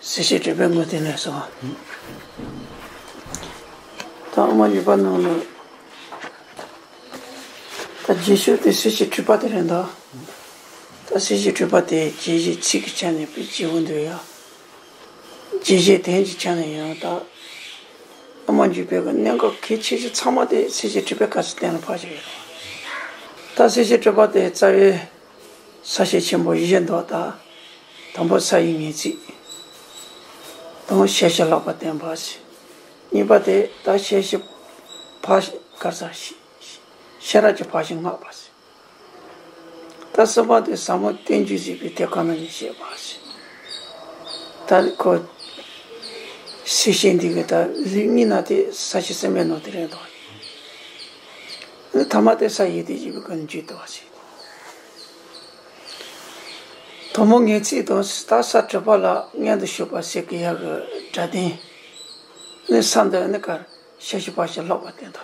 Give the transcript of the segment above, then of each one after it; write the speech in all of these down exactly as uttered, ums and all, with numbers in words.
གསལ་བྱེད་འགྲེལ་པའི་ངོས་དེ་ནས་སོ། ད་དབུ་མ་འཇུག་པ་ནང་ལ། ད་རྗེས་ཤུལ་དེ་གསལ་བྱེད་འགྲེལ་པ་དེ་རེད་འདུག་ད་གསལ་བྱེད་འགྲེལ་པ་དེ་རྗེས་གཞི་ཚིག་གི་ཆ་ནས་དཔེ་ལྗིད་པོ་འདུག་ཡ། རྗེས་གཞི་དོན་གྱི་ཆ་ནས་ཡང་ད། དབུ་མ་འཇུག་པའི་གི་གནད་འགག་གལ་ཆེ་ཤོས་ཚང་མ་དེ་གསལ་བྱེད་འགྲེལ་པའི་སྐབས་སུ་གཏན་ལ་ཕབ་བཞག་ཡོད་རེད། ད་གསལ་བྱེད་འགྲེལ་པ་དེ་རྩ་བའི་ས་བཅད་ཆེན་པོ་བཞི་འདུག་ད། དང་པོ་ས་ཡི་ངེས་ཚིག་དང་ཤེས་བྱ་ལྷག་པར་བསྟན་པ་ཞིག་གཉིས་པ་དེ་ད་ཤེས་བྱ་ཕར་ག་ས་ཤེས་རབ་ཀྱི་ཕར་ཕྱིན་སྔགས་པ་ཞིག་ད་གསུམ་པ་དེ་ཟབ་མོ་བསྟན་བཅོས་ཟེར་བའི་དེབ་ཁག་ནང་ནས་བཤད་པ་ཞིག་ད་ཁོ་གསལ་བྱེད་འདི་གི་ད་རིགས་གཉིས་ན་དེ་ས་བཅད་གསུམ་པའི་ནང་དེ་རེད་འདུག་ཐ་མ་དེ་ས་ཡི་དེ་ཡིན་པའི་ཀུན་འཇུག་ཏུ་བ་ཞིག་དང་པོ་ངེས་ཚིག་དང་ད་ས་གྲུབ་པ་ལ་མངོན་དུ་ཞུགས་པ་ཟེར་གི་ཡག་གི་སྒྲ་དོན་ནི་ས་འདི་ནི་གར་ཤེས་བྱ་ཕར་ཕྱིན་ལྷག་པར་བསྟན་ཏོ།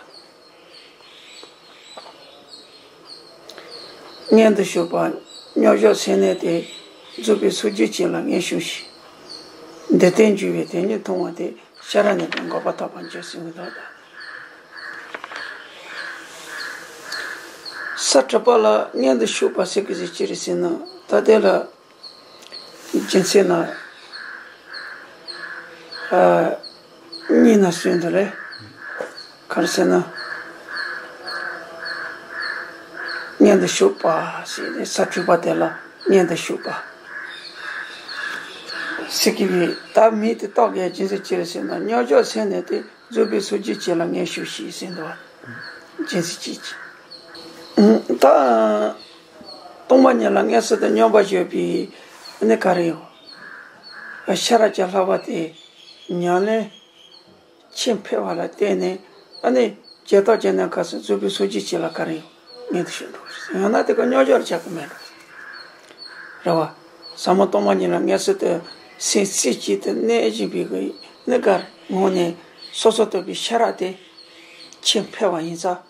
མངོན་དུ་ཞུགས་པ་སྙོམས་འཇུག་སེམས་གནས་ཏེ། རྫོགས་པའི་སངས་རྒྱས་ཀྱིས་ལ་མངོན་ཞུགས་ཤིང་། འདིར་བསྟན་འགྱུར་བའི་དོན་གཉིས་མཐོང་བ་སྟེ། ཤེས་རབ་གནས་པས་འགོག་པ་ཐོབ་པར་འགྱུར་ཟེར་བའི་ལུགས་དང་། ས་གྲུབ་པ་ལ་མངོན་དུ་ཞུགས་པ་ཟེར་གི་ཟེར་ཅི་རེད་ཟེར་ན་ད་དེ་ལ། རྒྱུ་མཚན་ལ། ཨ། གཉིས་ན་གསུངས་འདུག་ལེ། ག་རེ་ཟེར་ན། མངོན་དུ་ཞུགས་པ་ཞེས་ནས་ས་གྲུབ་པ་དེ་ལ་མངོན་དུ་ཞུགས་པ། ཟེར་གི་བའི་ད་མིང་དེ་བཏགས་དགོས་རྒྱུ་མཚན་ཅི་རེད་ཟེར་ན་སྙོམས་འཇུག་སེམས་གནས་ཏེ་རྫོགས་པའི་སངས་རྒྱས་ཀྱིས་ལ་མངོན་ཞུགས་ཤིག་ཟེར་འདུག་བ། རྒྱུ་མཚན་ཅི་ཅི། ད། སྟོང་པ་ཉིད་ལ་མངོན་སུམ་དུ་སྙོམས་པར་ཞུགས་པའི་ནི་ག་རེ་ཡོད། ཤེས་རབ་ཀྱི་ལྷག་པ་དེ་ཉམས་ལེན་ཆེས་འཕེལ་བ་ལ་བརྟེན་ནས་ཨ་ནི་རྗེས་ཐོབ་ཀྱི་གནས་སྐབས་སུ་རྫོགས་པའི་སངས་རྒྱས་ཀྱིས་ལ་ག་རེ་ཡོད་མངོན་དུ་ཞུགས་འགྲོ་བ་རེད། ཡང་ན་དེ་ཀ་སྙོམས་འཇུག་ལ་ཆགས་ཀྱི་མེད་འགྲོ་རེད་བ། ཟབ་མོ་སྟོང་པ་ཉིད་ལ་མངོན་སུམ་དུ་སེམས་རྩེ་གཅིག་ཏུ་གནས་བཞིན་པའི་གི་ནི་ག་རེ་ངོ་ནས་སོ་སོར་རྟོག་པའི་ཤེས་རབ་དེ་ཆེས་འཕེལ་བ་ཡིན་ཙང་།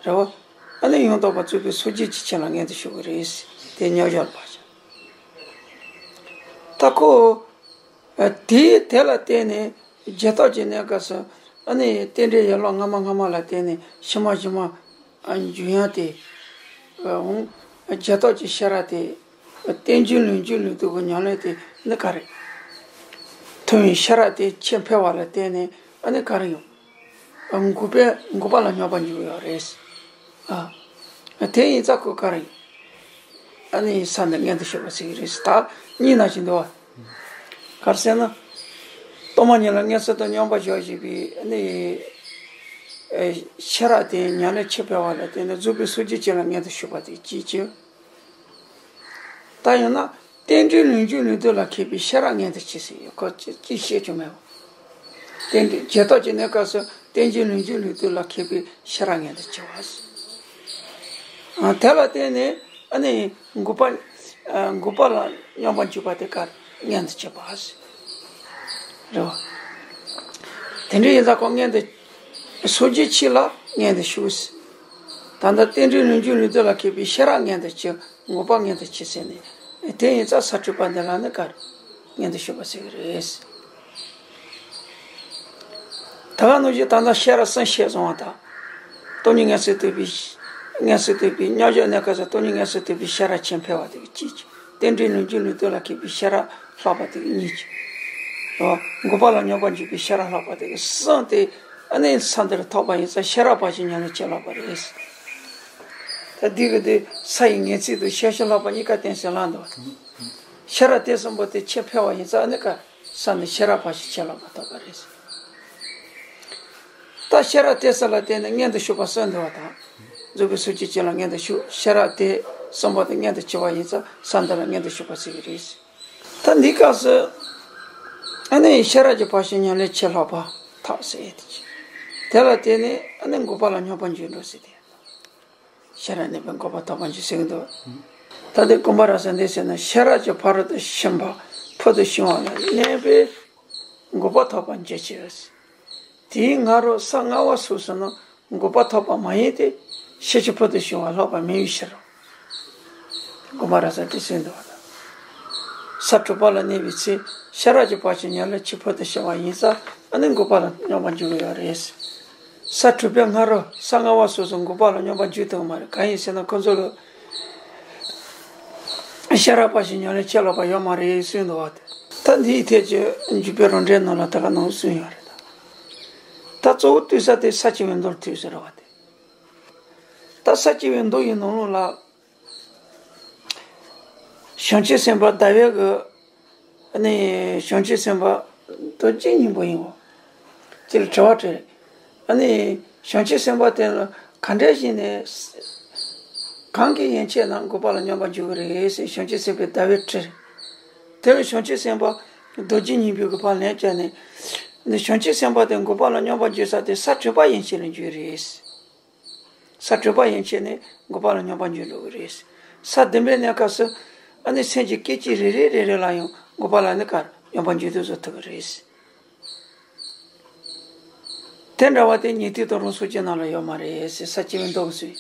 རེད་བ། ཨ་ནི་ཡང་དག་པར་རྫོགས་པའི་སངས་རྒྱས་ཀྱི་ཆོས་ལ་མངོན་དུ་ཞུགས་པ་རེད། དེ་སྙོམས་འཇུག་ལ་བབ་ཅིང་། ད་ཁོ། དེའི་དེ་ལ་བརྟེན་ནས་རྗེས་ཐོབ་ཀྱི་གནས་སྐབས་སུ་ཨ་ནི་རྟེན་འབྲེལ་ཡན་ལག་སྔ་མ་སྔ་མ་ལ་བརྟེན་ནས་ཕྱི་མ་ཕྱི་མ་འཇུག་ཡང་དེ། འོང་། རྗེས་ཐོབ་ཀྱི་ཤེས་རབ་དེ། རྟེན་འབྱུང་ལུས་འབྱུང་ལུས་འདུ་གི་ཉམས་ལེན་དེ་ནི་ག་རེ། ཐོན་པའི་ཤེས་རབ་དེ་ཆེས་འཕེལ་བ་ལ་བརྟེན་ནས་ཨ་ནི་ག་རེ་ཡོང་། འགོག་པའི་འགོག་པ་ལ་སྙོམས་པར་འཇུག་ཡོད་རེད། ཨ། དེ་ཡིན་ཙང་ཁོ་ག་རེ། ཨ་ནི་ས་འདི་མངོན་དུ་ཞུགས་པ་ཟེར་གྱི་རེད། ད་གཉིས་ན་བཞིན་འདུག་བ། ག་རེ་ཟེར་ན། སྟོང་པ་ཉིད་ལ་མངོན་སུམ་དུ་སྙོམས་པར་ཞུགས་བཞིན་པའི་ཨ་ནི། ཤེས་རབ་དེ་ཉམས་ལེན་ཆེས་འཕེལ་བ་ལ་བརྟེན་ནས་རྫོགས་པའི་སངས་རྒྱས་ཀྱིས་ལ་མངོན་དུ་ཞུགས་པ་དེ་གཅིག་བྱས། ད་ཡང་ན། རྟེན་འབྲེལ་ལུས་འབྱུང་ལུས་འདུ་ལ་མཁས་པའི་ཤེས་རབ་མངོན་དུ་བྱེད་ཟེར་ཡོད། ཁོ་ཅི་ཅི་བཤད་ཀྱང་མེད་པ། རྟེན་འབྲེལ་རྗེས་ཐོབ་ཀྱི་གནས་སྐབས་སུ་རྟེན་འབྱུང་ལུས་འབྱུང་ལུས་འདུ་ལ་མཁས་པའི་ཤེས་རབ་མངོན་དུ་བྱེད་པ། དེ་ལ་བརྟེན་ནས་ཨ་ནི་འགོག་པ། འགོག་པ་ལ་སྙོམས་པར་འཇུག་པ་དེ་གར་མངོན་དུ་བྱེད་པ། རེད་བ། དེ་འདྲ་ཡིན་ཙང་ཁོ་མངོན་དུ། སངས་རྒྱས་ཀྱིས་ལ་མངོན་དུ་ཞུགས། ད་ལྟ་རྟེན་འབྲེལ་ལུས་འབྱུང་ལུས་འདུ་ལ་མཁས་པའི་ཤེས་རབ་མངོན་དུ་བྱེད། འགོག་པ་མངོན་དུ་བྱེད་ཟེར་ནས། དེ་ཡིན་ཙང་ས་གྲུབ་པ་འདི་ལ་ནི་གར་མངོན་དུ་ཞུགས་པ་ཟེར་གྱི་རེད། ད་ག་ནང་བཞིན་ད་ལྟ་ཤེས་རབ་གསུམ་བཤད་སོང་བ་དང་། སྟོང་ཉིད་མངོན་སུམ་དུ་བའི། མངོན་སུམ་དུ་བའི་སྙོམས་འཇུག་གནས་སྐབས་སུ་སྟོང་ཉིད་མངོན་སུམ་དུ་བའི་ཤེས་རབ་ཆེས་འཕེལ་བ་དེ་གཅིག་བྱས། རྟེན་འབྲེལ་ལུས་འབྱུང་ལུས་འདུ་ལ་མཁས་པའི་ཤེས་རབ་ལྷག་པ་དེ་གཉིས་བྱས། འགོག་པ་ལ་སྙོམས་པར་འཇུག་པའི་ཤེས་རབ་ལྷག་པ་དེ་གསུམ་དེ་ཨ་ནི་ས་འདིར་ཐོབ་པ་ཡིན་ཙང་ཤེས་རབ་ཕར་ཕྱིན་ཉམས་ལེན་བྱེད་ལྷག་པ་རེད། ད་འདི་གི་དེ་ས་ཡི་ངེས་ཚིག་དང་ཤེས་བྱ་ལྷག་པ་གཉིས་ཀ་བསྟན་ཟིན་ལ་འདུག་ཤེས་རབ་དེ་གསུམ་པོ་དེ་ཆེས་འཕེལ་བ་ཡིན་ཙང་ཨ་ནི་ཀ་ས་འདི་ཤེས་རབ་ཕར་ཕྱིན་ཆེས་ལྷག་པ་ཐོབ་པ་རེད། ད་ཤེས་རབ་དེ་གསུམ་ལ་བརྟེན་ནས་མངོན་དུ་ཞུགས་པ་གསུམ་འདུག་བ་དང་། རྫོགས་པའི་སངས་རྒྱས་ཀྱིས་ལ་མངོན་དུ་ཞུགས། ཤེས་རབ་དེ་གསུམ་པོ་དེ་མངོན་དུ་ཞུགས་པ་ཡིན་ཙང་ས་འདི་ལ་མངོན་དུ་ཞུགས་པ་ཟེར་གྱི་རེད། ད་འདི་སྐབས་སུ་ཨ་ནི་ཤེས་རབ་ཀྱི་ཕར་ཕྱིན་ཉམས་ལེན་ཆེས་ལྷག་པ་ཐོབ་ཟེར་ཡས་དེ་བྱས། དེ་ལ་བརྟེན་ནས་ཨ་ནི་འགོག་པ་ལ་སྙོམས་པར་འཇུག་འགྲོ་ཟེར་ཏེ། ཤེས་རབ་གནས་པས་འགོག་པ་ཐོབ་པར་འགྱུར་ཟེར་གྱི་འདུག་ད་དེ་དགོངས་པ་རབ་གསལ་འདི་ཟེར་ན་ཤེས་རབ་ཀྱི་ཕ་རོལ་ཏུ་ཕྱིན་པ་ཕུལ་དུ་བྱུང་བ་ལ་གནས་པས་འགོག་པ་ཐོབ་པར་འགྱུར་ཞེས། དེའི་སྔ་རོལ་ས་ལྔ་པ་སོ་སོ་ནི་འགོག་པ་ཐོབ་པ་མ་ཡིན་ཏེ། ཤེས་བྱ་ཕུལ་དུ་བྱུང་བ་ལྷག་པ་མིན་པའི་ཕྱིར་རོ། དགོངས་པ་རབ་གསལ་དེ་གསུངས་འདུག་བ། ས་དྲུག་པ་ལ་གནས་པའི་ཚེ་ཤེས་རབ་ཀྱི་འཕགས་ཆེན་ཉམས་ལེན་ཆེས་ཕུལ་དུ་ཕྱིན་པ་ཡིན་ཙང་ཨ་ནི་འགོག་པ་ལ་སྙོམས་པར་འཇུག་གི་ཡོད་རེད། ས་དྲུག་པའི་སྔ་རོལ་ས་ལྔ་པ་སོ་སོ་འགོག་པ་ལ་སྙོམས་པར་འཇུག་ཐུབ་ཀྱི་མ་རེད། གང་ཡིན་ཟེར་ན་ཁོ་ཚོ་ལ་ཤེས་རབ་འཕགས་ཆེན་ཉམས་ལེན་ཆེས་ལྷག་པ་ཡོད་མ་རེད་གསུངས་འདུག་བ། དེ་ད་འདིའི་ཐད་ཀྱི་འཇུག་པའི་རང་འགྲེལ་ནང་ལ་ད་ག་ནང་གསུངས་ཡོད་རེད། ད་གཙོ་བོ་ཐོས་ས་དེ་ས་བཅུ་པའི་མདོར་ཐོས་ཟེར་བ་དེ། ད་ས་བཅུ་པའི་མདོ་ཡི་ནང་ལོགས་ལ། བྱང་ཆུབ་སེམས་དཔའ་ཟླ་བའི་གི། ཨ་ནི་བྱང་ཆུབ་སེམས་དཔའ་རྡོ་རྗེ་སྙིང་པོ་ཡིན་འོ། དེ་ལ་དྲི་བ་དྲིས། ཨ་ནི་བྱང་ཆུབ་སེམས་དཔའ་དེ་ལ་ག་འདྲ་ཞིག་ནས། གང་གིས་ཡན་ཆད་ན་འགོག་པ་ལ་སྙོམས་པར་འཇུག་གི་རེད་ཟེར་བྱང་ཆུབ་སེམས་དཔའི་ཟླ་བས་དྲིས། དེ་ལ་བྱང་ཆུབ་སེམས་དཔའ་རྡོ་རྗེ་སྙིང་པོའི་གི་ཕར་ལན་བརྒྱབ་ནས། ཨ་ནི་བྱང་ཆུབ་སེམས་དཔའ་དེ་འགོག་པ་ལ་སྙོམས་པར་འཇུག་ས་དེ་ས་དྲུག་པ་ཡན་ཆད་ལ་འཇུག་རེད། ས་དྲུག་པ་ཡན་ཆད་ནས་འགོག་པ་ལ་སྙོམས་པར་འཇུག་འགྲོ་གི་རེད། ས་བདུན་པའི་གནས་སྐབས་སུ་ཨ་ནི་སེམས་ཀྱི་སྐད་ཅིག་རེ་རེ་རེ་རེ་ལ་ཡང་འགོག་པ་ལ་ནི་གར་སྙོམས་པར་འཇུག་ཏུ་བཟོ་ཐུབ་ཀྱི་རེད། དེ་འདྲ་བ་དེ་ཉན་ཐོས་དང་རང་སངས་རྒྱས་རྣམས་ལ་ཡོད་མ་རེད་ཟེར་ས་བཅུ་པའི་མདོ་གི་ཚུལ།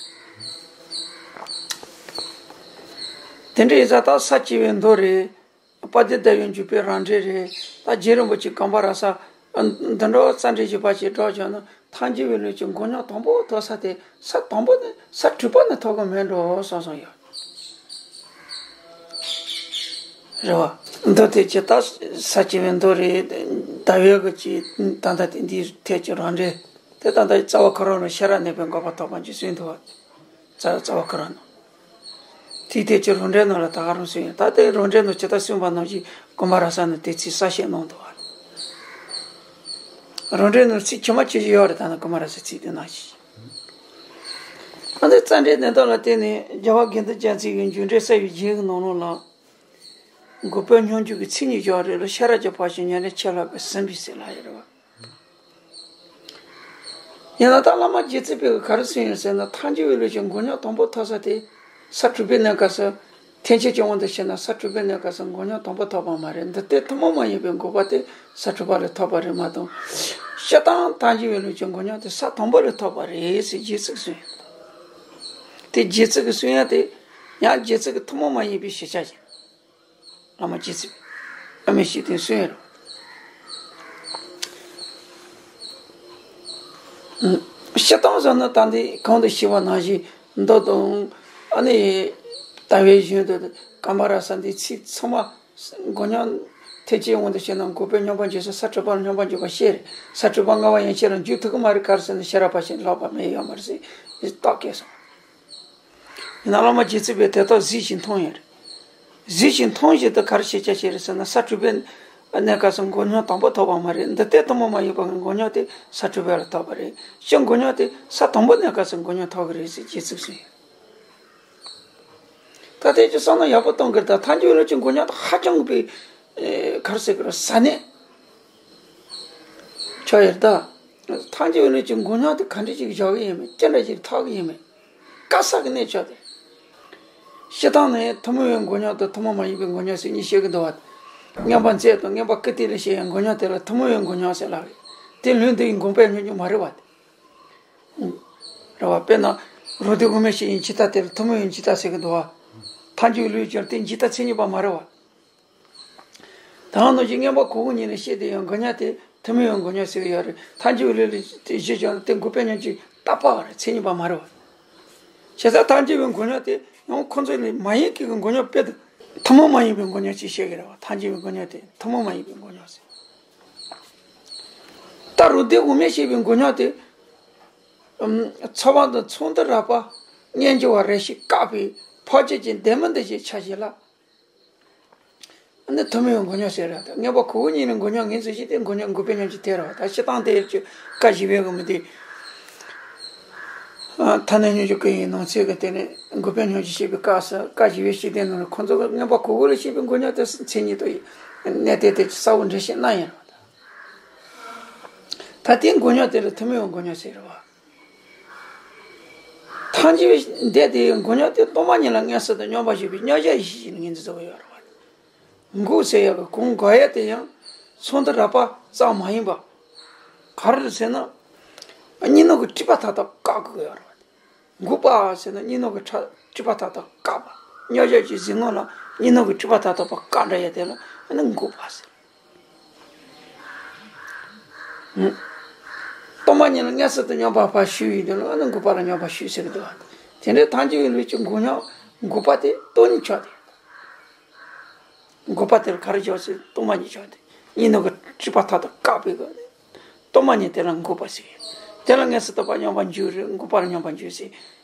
དེ་འདྲ་ཡིན་ཙང་ད་ས་བཅུ་པའི་མདོ་རེད། དཔལ་ལྡན་ཟླ་བའི་འཇུག་པའི་རང་འགྲེལ་རེད། ད་རྗེ་རིན་པོ་ཆེ་གངས་བ་ར་ས་འདི་འདྲ་བ་རྩ་འགྲེལ་གྱི་བར་གྱི་སྒྲོག་བྱུང་ན་ཐལ་འགྱུར་བའི་ལུགས་ཀྱི་འགོག་སྙོམས་དང་པོ་ཐོབ་ས་དེ་ས་དང་པོ་ནི་ས་དྲུག་པ་ནས་ཐོབ་ཀྱི་མེད་འགྲོ་གསུངས་སོང་ཡོད། རེད་བ། མདོ་དེ་ཅི་ལྟར་ས་བཅུ་པའི་མདོ་རེད། ཟླ་བའི་གི་ཅི་ད་ལྟ་དེ་འདིའི་ཐད་ཀྱི་རང་འགྲེལ་དེ་ད་ལྟ་རྩ་བ་ཁོ་རང་ལ་ཤེས་རབ་གནས་པའི་འགོག་པ་ཐོབ་པ་ཅིག་གསུངས་འདུག་བ། རྩ་རྩ་བ་ཁོ་རང་ནང་། དེའི་ཐད་ཀྱི་རང་འགྲེལ་ནང་ལ་ད་ག་རང་གསུངས་ཡོད། ད་ལྟའི་རང་འགྲེལ་ནང་ཇི་ལྟར་གསུངས་པ་ནང་བཞིན་གོང་མ་ར་ས་ནས་དེ་ཚིག་གསལ་བཤད་གནང་འདུག་བ། རང་འགྲེལ་ནང་ཚིག་ཁྱད་མ་ཅི་ཞིག་ཡོད་རེད། ད་ནི་གོང་མ་ར་ས་ཚིག་དེ་ནང་བཞིན། ཨ་ནི་རྩ་འགྲེལ་དོན་དག་ལ་བརྟེན་ནས་རྒྱལ་བ་དགེ་འདུན་རྒྱལ་མཚན་གྱི་མཇུག་འབྲས་གསལ་བའི་རྒྱན་གྱི་ནང་ལོགས་ལ། འགོག་པའི་སྙོམས་འཇུག་གི་མཚན་ཉིད་སྦྱོར་རེ་ལ་ཤེས་རབ་ཀྱི་འཕགས་ཆེན་ཉམས་ལེན་ཆེས་ལྷག་པའི་ཟིན་པའི་ཟེར་ལ་ཡོད་རེད་བ། ཡིན་ན་ད་བླ་མ་རྗེ་བཙུན་པས་ག་རེ་གསུངས་ཡོད་ཟེར་ན། ཐལ་འགྱུར་བའི་ལུགས་ཀྱི་འགོག་སྙོམས་དང་པོ་ཐོབ་ས་དེ་ས་དྲུག་པའི་གནས་སྐབས་སུ། ཐེག་ཆེན་གྱི་དབང་དུ་བྱས་ན་ས་དྲུག་པའི་གནས་སྐབས་སུ་འགོག་སྙོམས་དང་པོ་ཐོབ་པ་མ་རེད། འདི་ལྟའི་ཐུན་མོང་མ་ཡིན་པའི་འགོག་པ་དེ་ས་དྲུག་པ་ལས་ཐོབ་པ་རེད་མ་གཏོགས། སྤྱིར་བཏང་ཐལ་འགྱུར་བའི་ལུགས་ཀྱི་འགོག་སྙོམས་དེ་ས་དང་པོ་ལས་ཐོབ་པ་རེད་ཟེར་རྗེ་བཙུན་གསུངས་ཡོད། དེ་རྗེ་བཙུན་གྱི་གསུང་ཡ་དེ་ཡང་རྗེ་བཙུན་གྱི་ཐུན་མོང་མ་ཡིན་པའི་ཤེས་བྱ་ཡིན། བླ་མ་རྗེ་བཙུན་ཨ་མའི་ཤེས་ལྡན་གསུང་ཡོད་རེད། སྤྱིར་བཏང་བཟོ་ན་ད་འདི་གོང་དུ་ཞུས་པ་ནང་བཞིན་མདོ་དང་ཨ་ནི་ཟླ་བའི་གཞུང་དང་གངས་བ་ར་ས་འདི་ཚིག་ཚང་མ་འགོག་སྙོམས་ཐེག་ཆེན་དབང་དུ་བྱས་ན་འགོག་པའི་སྙོམས་པར་འཇུག་ས་ས་དྲུག་པ་ལ་སྙོམས་པར་འཇུག་པ་བཤད་རེད། ས་དྲུག་པ་ལྔ་པ་ཡན་ཆད་ལ་འཇུག་ཐུབ་ཀྱི་མ་རེད། ག་རེ་ཟེར་ན་ཤེས་རབ་འཕགས་ཆེན་ལྷག་པ་མེད་ཡོད་མ་རེད་ཟེར་རྟགས་བཀོད་སོང་། ཡིན་ན་བླ་མ་རྗེ་བཙུན་པས་དེ་དག་གཟིགས་ཤིང་མཐོང་ཡོད་རེད། གཟིགས་ཤིང་མཐོང་བཞིན་དུ་ག་རེ་ཤེས་བྱ་ཞིག་རེད་ཟེར་ན། ས་དྲུག་པའི་གནས་སྐབས་སུ་འགོག་སྙོམས་དང་པོ་ཐོབ་པ་མ་རེད། འདི་ལྟའི་ཐུན་མོང་མ་ཡིན་པའི་འགོག་སྙོམས་དེ་ས་དྲུག་པ་ལ་ཐོབ་པ་རེད། སྤྱིར་འགོག་སྙོམས་དེ་ས་དང་པོའི་གནས་སྐབས་སུ་འགོག་སྙོམས་ཐོབ་ཀྱི་རེད་ཟེར་རྗེ་བཙུན་གསུངས་ཡོད། ད་ལྟའི་ཅིག་བསམ་བློ་ཡག་པོ་གཏོང་དགོས་རེད། ད་ཐལ་འགྱུར་བའི་ལུགས་ཀྱི་འགོག་སྙོམས་དེ་ཧ་ཅང་གི་པའི་ག་རེ་ཟེར་དགོས་རེད། ཟ་ནས་ཆོག་ཡོད་རེད། ད་ཐལ་འགྱུར་བའི་ལུགས་ཀྱི་འགོག་སྙོམས་དེ་ག་འདྲ་ཅིག་བཞག་གི་ཡིན་མིན། ཅི་འདྲ་ཅིག་ཐོབ་ཀྱི་ཡིན་མིན། དཀའ་ས་གི་གནས་ཆགས་ཏེ། སྤྱིར་བཏང་ནས་ཐུན་མོང་བའི་འགོག་སྙོམས་དང་ཐུན་མོང་མ་ཡིན་པའི་འགོག་སྙོམས་ཟེར་གཉིས་བཤད་ཀྱི་འདུག་བ། མངོན་པ་མཛད་དང་མངོན་པ་ཀིརྟི་ལ་བཤད་ཡང་འགོག་སྙོམས་དེ་ལ་ཐུན་མོང་བའི་འགོག་སྙོམས་ཟེར་ལབ་རེད། དེ་ལུས་འདི་ཡི་འགོག་པའི་སྙོམས་འཇུག་མ་རེད་བ། རེད་བ། དཔེར་ན་རོ་སྡེ་དབུ་མའི་ཤེས་ཡིན་འཇིག་ལྟ་དེ་ལ་ཐུན་མོང་བའི་འཇིག་ལྟ་ཟེར་གྱི་འདུག་བ། ཐལ་འགྱུར་ལུས་ཀྱང་དེ་འཇིག་ལྟ་མཚན་ཉིད་པ་མ་རེད་བ། ད་ནང་བཞིན་མངོན་པ་གོ་གི་ཉིད་ལ་བཤད་དེ་ཡང་འགོག་སྙོམས་དེ་ཐུན་མོང་བའི་འགོག་སྙོམས་ཟེར་གྱི་ཡོད་རེད། ཐལ་འགྱུར་ལུས་ལ་དེ་བཞི་ཀྱང་དེ་འགོག་པའི་སྙོམས་འཇུག་རྟག་པ་བ་རེད། མཚན་ཉིད་པ་མ་རེད་བ། བྱས་ཙང་ཐལ་འགྱུར་བའི་འགོག་སྙོམས་དེ་ཡང་ཁོ་ཚོ་ལས་མ་ཡིན་གྱི་འགོག་སྙོམས་དཔེ་དེ་ཐུན་མོང་མ་ཡིན་པའི་འགོག་སྙོམས་ཅེས་བཤད་ཀྱི་རེད་བ། ཐལ་འགྱུར་བའི་འགོག་སྙོམས་དེ་ཐུན་མོང་མ་ཡིན་པའི་འགོག་སྙོམས་ཟེར། ད་རོ་སྡེ་དབུ་མས་བཤད་པའི་འགོག་སྙོམས་དེ། ཚོར་བ་དང་ཚོར་འདུ་རགས་པ་སྙོམས་འཇུག་པ་རེ་ཞིག་བཀག་པའི་འཕོ་བྱེད་ཀྱི་ལྡན་མིན་འདུ་བྱེད་ཆ་བཞི་ལ། ནི་ཐུན་མོང་བའི་འགོག་སྙོམས་ཟེར་ར། ད་མངོན་པ་གོ་གི་ཉིད་ནས་འགོག་སྙོམས་ངོས་འཛིན་བྱེད་དེ་འགོག་སྙོམས་འགོག་པའི་སྙོམས་འཇུག་དེ་ར་བ། ད་སྤྱིར་བཏང་དེ་ཡོད་ཀྱི་བཀའ་བཞི་པའི་གི་མི་དེ། ཐ་སྙད་སྙོམས་འཇུག་གི་ཡིན་ནང་ཚན་གྱི་སྟེང་ནས་འགོག་པའི་སྙོམས་འཇུག་བཤད་པའི་སྐབས་སུ་བཀའ་བཞི་པའི་བཤད་དོན་ནང་ལ་ཁོང་ཚོ་གི་མངོན་པ་གོ་གི་ལ་བཤད་པའི་འགོག་སྙོམས་དེ་མཚན་ཉིད་དུ་གནས་དེ་དེ་གསལ་བོ་འགྲེལ་བཤད་གནང་ཡིན་ར་བ། ད་དེའི་འགོག་སྙོམས་དེ་ལ་ཐུན་མོང་བའི་འགོག་སྙོམས་ཟེར་ར་བ། ཐལ་འགྱུར་བའི་འགོག་སྙོམས་དེ་སྟོང་པ་ཉིད་ལ་མངོན་སུམ་དུ་སྙོམས་པར་ཞུགས་པའི་སྙོམས་འཇུག་ཡེ་ཤེས་ཀྱི་ངོས་འཛིན་བཟོ་གི་ཡོད་རེད་བ། འགོག་ཟེར་ཡག་གི་གོང་འགོག་ཡག་དེ་ཡང་ཚོར་འདུ་རགས་པ་ཙམ་མ་ཡིན་པ། ག་རེ་ཟེར་ན། གཉིས་སྣང་གི་སྒྲིབ་པ་མཐའ་དག་བཀག་དགོས་ཀྱི་ཡོད་རེད་བ། འགོག་པ་ཟེར་ན་གཉིས་སྣང་གི་ཁྲ་སྒྲིབ་པ་མཐའ་དག་བཀག་པ། སྙོམས་འཇུག་གི་གཟིགས་ངོ་ལ་ གཉིས་སྣང་གི་སྤྲུལ་པ་མཐའ་དག་པ་བཀག་འདྲ་ཡ་དེ་ལ་ཨ་ནི་འགོག་པ་ཟེར། སྟོང་པ་ཉིད་ལ་མངོན་སུམ་དུ་སྙོམས་པར་ཞུགས་ཡོད་དེ་ལ་ཨ་ནི་འགོག་པ་ལ་སྙོམས་པར་ཞུགས་ཟེར་གི་འདུག་བ། དེ་འདྲའི་ཐལ་འགྱུར་བའི་ལུས་ཀྱི་འགོག་སྙོམས་འགོག་པ་དེ་སྟོང་ཉིད་ཆགས་ཏེ། འགོག་པ་དེ་ལ་ག་རེ་བྱ་ཟེར། སྟོང་པ་ཉིད་ཆགས་ཏེ། གཉིས་སྣང་གི་སྤྲུལ་པ་མཐའ་དག་བཀག་པའི་སྒོ་ནས། སྟོང་པ་ཉིད་དེ་ལ་འགོག་པ་ཟེར། དེ་ལ་མངོན་སུམ་དུ་སྙོམས་པར་འཇུག་རེད། འགོག་པ་ལ་སྙོམས་པར་འཇུག་ཟེར།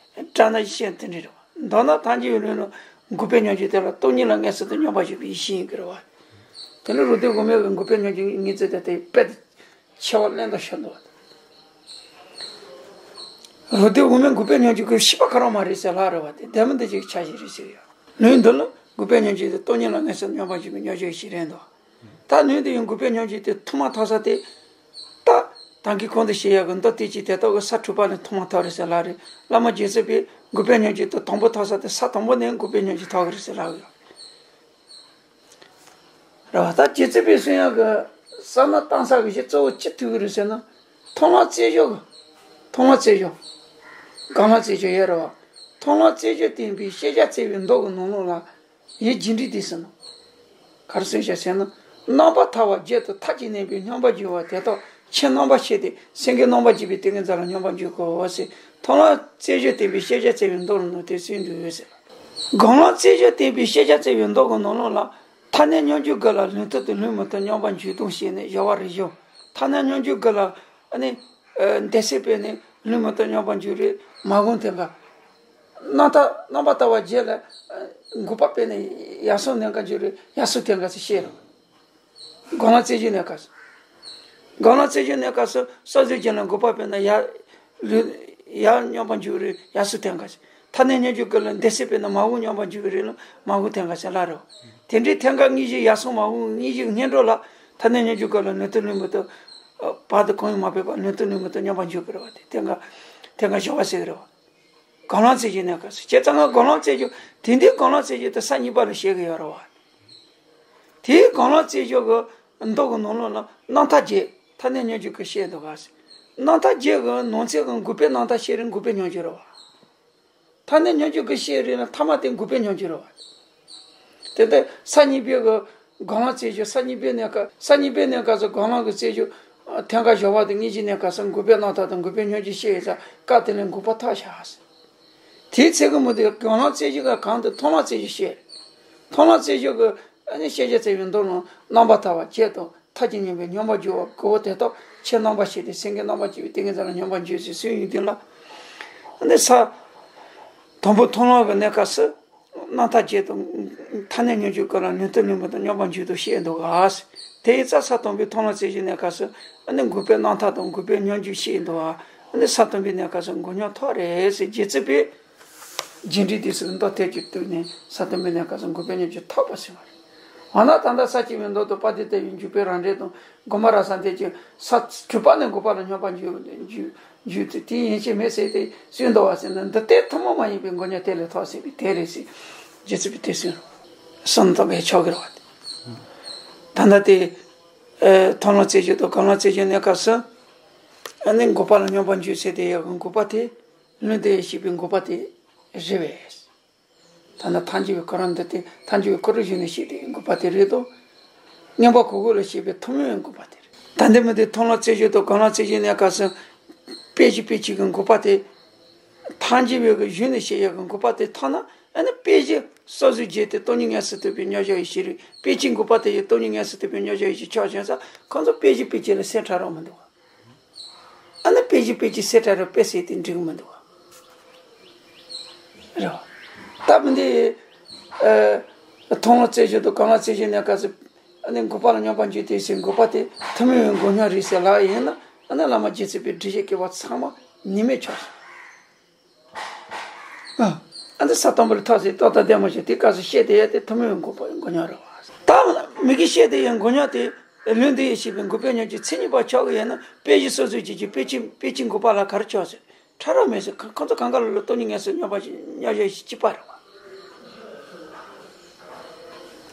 སྒྲ་ནི་ཤེས་དེ་འདྲ་རེད་བ། མདོར་ན་ཐལ་འགྱུར་བའི་ལུས་ལ་འགོག་པའི་སྙོམས་འཇུག་དེ་ལ་སྟོང་ཉིད་ལ་མངོན་སུམ་དུ་སྙོམས་པར་ཞུགས་པའི་ཡེ་ཤེས་ཡིན་གྱི་རེད་བ། དེ་ནི་རོ་ཐལ་འོག་མིན་གྱི་འགོག་པའི་སྙོམས་འཇུག་གི་ངེས་ཚིག་དེ་དེ་དཔེ་དེ་ཆེ་བ་ལེན་དང་ཤོར་འདུག་བ། རོ་ཐལ་འོག་མིན་འགོག་པའི་སྙོམས་འཇུག་གི་ཤེས་པ་ག་རང་མ་རེད་ཟེར་ལབ་རེད་བ། དེ་བདེན་པ་འདི་ཅིག་ཆ་ཞིག་རེད་ཟེར་ཡ། ལུས་འདི་ལ་འགོག་པའི་སྙོམས་འཇུག་དེ་སྟོང་ཉིད་ལ་མངོན་སུམ་སྙོམས་པར་ཞུགས་པའི་སྙོམས་འཇུག་ཞིག་རེད་འདུག་ད་ལུས་འདི་ཡང་འགོག་པའི་སྙོམས་འཇུག་དེ་ཐོག་མ་ཐོབ་ས་དེ། ད། ད་གིན་གོང་དུ་བཤད་ཡག་གི་མདོ་སྡེ་བཞི་དེ་དག་གི་ས་དྲུག་པ་ནས་ཐོག་མ་ཐོབ་རེད་ཟེར་ལབ་རེད། བླ་མ་རྗེ་བཙུན་པས་འགོག་པའི་སྙོམས་འཇུག་དེ་དང་པོ་ཐོབ་ས་དེ་ས་དང་པོ་ནས་འགོག་པའི་སྙོམས་འཇུག་ཐོབ་གི་རེད་ཟེར་ལབ་ཡོད་རེད་བ། ད་རྗེ་བཙུན་པས་གསུང་ཡག་གི་བསམ་བློ་བཏང་ས་གི་གཞི་གཙོ་བོ་ཅི་ཐུག་གི་རེད་ཟེར་ན། མཐོང་ལམ་རྩེ་གཅིག་གི། མཐོང་ལམ་རྩེ་གཅིག་སྒོམ་ལམ་རྩེ་གཅིག་ཡོད་རེད་བ། མཐོང་ལམ་རྩེ་གཅིག་བསྟན་པའི་ཤེས་བྱ་བཙལ་བའི་མདོ་གི་ནང་ལོགས་ལ། ཡིད་རྒྱས་འབྲིང་དེ་ཟེར་ན། ག་རེ་གསུངས་བཞག་ཟེར་ན། རྣམ་པར་ཐར་པ་བརྒྱད་དུ་མཐའ་གཅིག་གནས་པའི་སྙོམས་པར་འཇུག་པ་དེ་དག་ཕྱིར་རྣམ་པར་ཕྱེ་སྟེ་སེང་གེ་རྣམ་པར་འབྱེད་པའི་ཏིང་ངེ་འཛིན་ལ་སྙོམས་པར་འཇུག་གོ་ཟེར། མཐོང་ལམ་རྩེ་གཅིག་བསྟན་པའི་ཤེས་བྱ་བཙལ་བའི་མདོ་ལ་ནི་དེ་གསུངས་འདུག་ཟེར། སྒོམ་ལམ་རྩེ་གཅིག་བསྟན་པའི་ཤེས་བྱ་བཙལ་བའི་མདོ་གི་ནང་ལོགས་ལ། མཐར་གནས་སྙོམས་འཇུག་དགུ་ལ་ལུང་དུ་ལུང་མི་རྟོག་སྙོམས་པར་འཇུག་ལྡོག་བཤད་ནས་སྦྱོར་བ་རེ་ཞུ། མཐར་གནས་སྙོམས་འཇུག་དགུ་ལ་ཨ་ནི། འདས་སོང་དཔེར་ན་ལུང་མི་རྟོག་སྙོམས་པར་འཇུག་རེད། མ་འོངས་དེ་འགའ། རྣམ་ཐར་རྣམ་པར་ཐར་པ་བརྒྱད་ལ། འགོག་པ་དཔེར་ན་ཡར་སོང་གནས་སྐབས་འཇུག་རེད། ཡར་སོང་དེ་འགའ་ཟེར་བཤད་རེད། སྒོམ་ལམ་རྩེ་གཅིག་གནས་སྐབས་སུ། སྒོམ་ལམ་རྩེ་གཅིག་གནས་སྐབས་སུ་སོ་སོའི་རྒྱུད་ལ་འགོག་པ་དཔེར་ན་ཡར། ལུས། ཡར་སྙོམས་པར་འཇུག་རེད། ཡར་སོང་དེ་འགའ་ཟེར། མཐར་གནས་སྙོམས་འཇུག་དགུ་ལ་འདས་སོང་དཔེར་ན་མ་འོངས་སྙོམས་པར་འཇུག་རེད་ལ་མ་འོངས་དེ་འགའ་ཟེར་ལབ་རེད། དེ་འདྲའི་དེ་འགའ་དངོས་གཞི་ཡར་སོང་མ་འོངས་དངོས་གཞི་སྔོན་འགྲོ་ལ་མཐར་གནས་སྙོམས་འཇུག་དགུ་ལ་ལུང་དུ་ལུང་མི་རྟོག་བར་དུ་གང་ཡང་མ་ཕེབས་པར་ལུང་དུ་ལུང་མི་རྟོག་སྙོམས་པར་འཇུག་གི་རེད་བ། དེ་དེ་འགའ། དེ་འགའ་སྦྱོར་བ་ཟེར་གི་རེད་བ། སྒོམ་ལམ་རྩེ་གཅིག་གནས་སྐབས་སུ། བྱས་ཙང་ང་སྒོམ་ལམ་རྩེ་གཅིག་དེ་འདི་སྒོམ་ལམ་རྩེ་གཅིག་དེ་ས་གཉིས་པ་ལ་བཤད་གི་ཡོད་རེད་བ། དེའི་སྒོམ་ལམ་རྩེ་གཅིག་གི་མདོ་གི་ནང་ལོགས་ལ་རྣམ་ཐར་བརྒྱད་མཐར་གནས་སྙོམས་འཇུག་དགུ་བཤད་འདུག་ག་ཟེར། རྣམ་ཐར་བརྒྱད་གི་ནང་ཚན་གི་འགོག་པའི་རྣམ་ཐར་བཤད་རིང་འགོག་པའི་སྙོམས་འཇུག་རེད་བ། མཐར་གནས་སྙོམས་འཇུག་དགུ་བཤད་རིང་ལ་ཐ་མ་དེ་འགོག་པའི་སྙོམས་འཇུག་རེད་བ། དེ་ལྟར་ས་གཉིས་པའི་གི་སྒོམ་ལམ་རྩེ་གཅིག་ས་གཉིས་པའི་གནས་སྐབས་ས་གཉིས་པའི་གནས་སྐབས་སུ་སྒོམ་ལམ་གྱི་རྩེ་གཅིག་ཐེངས་འགའ་སྦྱོར་བ་དང་དངོས་གཞིའི་གནས་སྐབས་སུ་འགོག་པའི་རྣམ་ཐར་དང་འགོག་པའི་སྙོམས་འཇུག་བཤད་ཡོད་ཙང་སྐབས་དེ་ལ་འགོག་པ་ཐོབ་བཞག་ཟེར། དེའི་ཚེ་གི་མུ་དེ་སྒོམ་ལམ་རྩེ་གཅིག་ག་གང་དུ་མཐོང་ལམ་རྩེ་གཅིག་བཤད། མཐོང་ལམ་རྩེ་གཅིག་གི་ཨ་ནི་ཤེས་བྱ་བཙལ་བའི་མདོ་ལ་རྣམ་པར་ཐར་པ་བརྒྱད་དང་མཐའ་གཅིག་གནས་པའི་སྙོམས་པར་འཇུག་པ་དགུ་པོ་དེ་དག་ཕྱིར་རྣམ་པར་ཕྱེ་སྟེ་སེང་གེ་རྣམ་པར་འབྱེད་པའི་ཏིང་ངེ་འཛིན་ལ་སྙོམས་པར་འཇུག་ཟེར་གསུངས་ཡོད་དེ་ལ། ཨ་ནི་ས། དང་པོ་མཐོང་ལམ་གྱི་གནས་སྐབས་སུ། རྣམ་ཐར་བརྒྱད་དང་། མཐར་གནས་སྙོམས་འཇུག་དགུ་ལ་ལུང་དུ་ལུང་མི་རྟོག་སྙོམས་པར་འཇུག་ལྡོག་བཤད་འདུག་ག་ཟེར། དེ་ཡི་རྩ་ས་དང་པོའི་མཐོང་ལམ་རྩེ་གཅིག་གནས་སྐབས་སུ། ཨ་ནི་འགོག་པའི་རྣམ་ཐར་དང་འགོག་པའི་སྙོམས་འཇུག་བཤད་འདུག་ག་ཨ་ནི་ས་དང་པོའི་གནས་སྐབས་སུ་འགོག་སྙོམས་ཐོབ་རེད་ཟེར་རྗེ་བཙུན་པས། རྒྱས་འབྲིང་བསྡུས་གསུམ་མདོ་ཐད་ཀྱིས་གཏུགས་ནས་ས་དང་པོའི་གནས་སྐབས་སུ་འགོག་པའི་སྙོམས་འཇུག་ཐོབ་པ་ཟེར་བ་རེད། འོ་ན་ད་ལྟ་ས་སྐྱེ་བའི་མདོ་དང་དཔལ་ལྡན་དེ་ཡི་འཇུག་པའི་རང་འགྲེལ་དང་སྒོམ་པ་རབ་གསལ་འདི་ཀྱི་ས་དྲུག་པ་ནས་འགོག་པ་ལ་སྙོམས་པར་འཇུག་འཇུག་འཇུག་ཚུལ་དེ་ཡན་ཆད་མེད་ཟེར་ཏེ་གསུངས་འདུག་བ་ཟེར་ན། འདི་ལྟའི་ཐུན་མོང་མ་ཡིན་པའི་འགོག་སྙོམས་དེ་ལས་ཐོབ་ཟིན་པའི་དེ་རེད་ཟེར། རྗེ་བཙུན་པས་དེ་གསུངས། གསུངས་ཐུབ་པའི་ཆོག་གི་རེད་བ། ད་ལྟ་དེ། ཨེ། མཐོང་ལམ་རྩེ་གཅིག་དང་སྒོམ་ལམ་རྩེ་གཅིག་གནས་སྐབས་སུ། ཨ་ནི་འགོག་པ་ལ་སྙོམས་པར་འཇུག་ཟེར་དེ་ཡག་གི་འགོག་པ་དེ། ལུང་དེ་ཡིས་བཤད་པའི་འགོག་པ་དེ་རེད་པས། ད་ནི་ཐལ་འགྱུར་བའི་ཁོ་རང་འདི་སྟེ་ཐལ་འགྱུར་བའི་ཁོ་རང་གཞི་ནས་བཤད་དེ་འགོག་པ་དེ་རེད་དོ། མངོན་པ་གོ་གོ་ལ་བཤད་པའི་ཐུན་མོང་བའི་འགོག་པ་དེ་རེད། ད་འདི་མི་འདི་མཐོང་ལམ་རྩེ་གཅིག་དང་སྒོམ་ལམ་རྩེ་གཅིག་གནས་སྐབས་སུ། དཔེ་གཞི་དཔེ་བྱད་ཀྱི་འགོག་པ་དེ། ཐལ་འགྱུར་བའི་གཞི་ནས་བཤད་ཡག་གི་འགོག་པ་དེ་ཐོབ་ན་ཨ་ནི་དཔེ་གཞི་སོ་སོའི་རྒྱུད་དེ་སྟོང་ཉིད་མངོན་སུམ་རྟོགས་པའི་མཉམ་གཞག་ཡེ་ཤེས་རེད། དཔེ་བྱད་འགོག་པ་དེ་ཡང་སྟོང་ཉིད་མངོན་སུམ་རྟོགས་པའི་མཉམ་གཞག་ཡེ་ཤེས་ཆགས་བྱུང་ཙང་ཁོང་ཚོ་དཔེ་གཞི་དཔེ་བྱད་ལ་སེམས་ཕྲ་རགས་མི་འདུག་བ། ཨ་ནི་དཔེ་གཞི་དཔེ་བྱད་སེམས་ཕྲ་རགས་དཔེ་ཟེར་དེ་འགྲིག་གི་མི་འདུག་བ། རེད་བ། ད་མི་འདི། ཨ། མཐོང་ལམ་རྩེ་གཅིག་དང་སྒོམ་ལམ་རྩེ་གཅིག་གནས་སྐབས་སུ། ཨ་ནི་འགོག་པ་ལ་སྙོམས་པར་འཇུག་དེ་ཟེར་འགོག་པ་དེ་ཐུན་མོང་བའི་འགོག་སྙོམས་རེད་ཟེར་ལབ་ཡིན་ན་ཨ་ནི་བླ་མ་རྗེ་བཙུན་པའི་འགྲེལ་བཤད་ཀྱི་བ་ཚང་མ་ནུས་མེད་ཆགས་སོང་། ཨ། ཨ་ནི་ས་དང་པོ་ལ་ཐོབ་ཟིན་ཏག་ཏག་བདེན་མ་བྱུང་དེ་སྐབས་སུ་བཤད་དེ་ཡ་དེ་ཐུན་མོང་བའི་འགོག་པ་འགོག་སྙོམས་རེད་བ། ད་མི་གིས་བཤད་དེ་ཡང་འགོག་སྙོམས་དེ་ལུང་དེ་ཡིས་བཤད་པའི་འགོག་པའི་སྙོམས་ཀྱི་མཚན་ཉིད་པ་ཆགས་ཀྱི་ཡོད་ན་དཔེ་གཞི་སོ་སོའི་རྒྱུད་ཀྱི་དཔེ་ཅན་དཔེ་ཅན་འགོག་པ་ལ་ག་རེ་ཆགས་ཟེར། ཕྲ་རགས་མེད་ཟེར། ཁོ་ཁོ་ཚོ་གང་ག་ལ་ལ་སྟོང་ཉིད་མངོན་སུམ་སྙོམས་པ་ཞིག་སྙོམས་པ་ཞིག་གཅིག་པ་རེད་བ།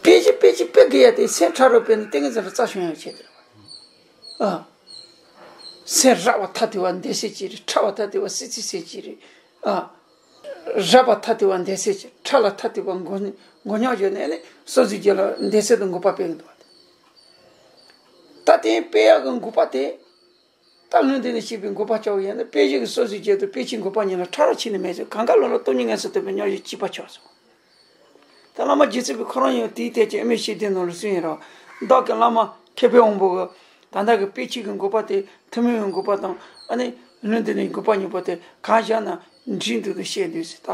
དཔེ་གཞི་དཔེ་ཅན་དཔེ་དགེ་ཡ་དེ་སེམས་ཕྲ་རགས་དཔེ་ནི་ཏིང་ངེ་འཛིན་ལ་རྩ་ཤོང་ཡ་ཆེད་དུ་རེད་བ། ཨ། སེམས་རགས་པ་ཐ་དད་པ་འདོད་སེམས་གཅིག་རེད། ཕྲ་བ་ཐ་དད་པ་སྲིད་རྩེའི་སེམས་གཅིག་རེད། ཨ། རབ་པ་ཐ་དད་པ་འདོད་སེལ་གྱི། ཕྲ་ལ་ཐ་དད་པ་མགོ་མགོ་རྙོག་བྱས་ནས་ནི་སོ་སོའི་རྒྱུད་ལ་འདོད་སེལ་དུ་འགོད་པ་སྤེལ་གྱི་འདུག་བ། ད་དེ་སྤེལ་ཡག་གི་འགོད་པ་དེ། ད་ལུང་འདི་ནས་བཤད་པའི་འགོད་པ་ལྕོགས་ཡིན་ན། དཔེ་བཞི་གི་སོ་སོའི་རྒྱུད་དུ་དཔེ་ཆའི་འགོད་པ་གཉིས་ལ་ཕྲ་རགས་ཕྱེ་ནས་མེད་ཚུལ། གང་ག་ལོ་ལ་སྟོང་ཉིད་མངོན་སུམ་རྟོགས་པའི་སྙོམས་འཇུག་གཅིག་པ་ཆགས་སོ། ད་བླ་མ་རྗེ་བཙུན་པའི་ཁོ་རང་ཡང་དེའི་ཐད་ཀྱི་དབུ་མའི་ཞི་བདེ་ནང་ལ་གསུངས་ཡིན་རོ། བདག་གི་བླ་མ་མཁས་པའི་དབང་པོ་གི། ད་ལྟ་གི་དཔེ་ཆའི་གི་འགོད་པ་དེ་ཐུན་མིན་གྱི་འགོད་པ་དང་། ཨ་ནི་ལུང་འདི་ནས་འགོད་པ་གཉིས་པོ་དེ་གང་བཞག་ན་འགྲིག་འདུག་ཏུ་བཤད་འདུག་ཟེར། ད་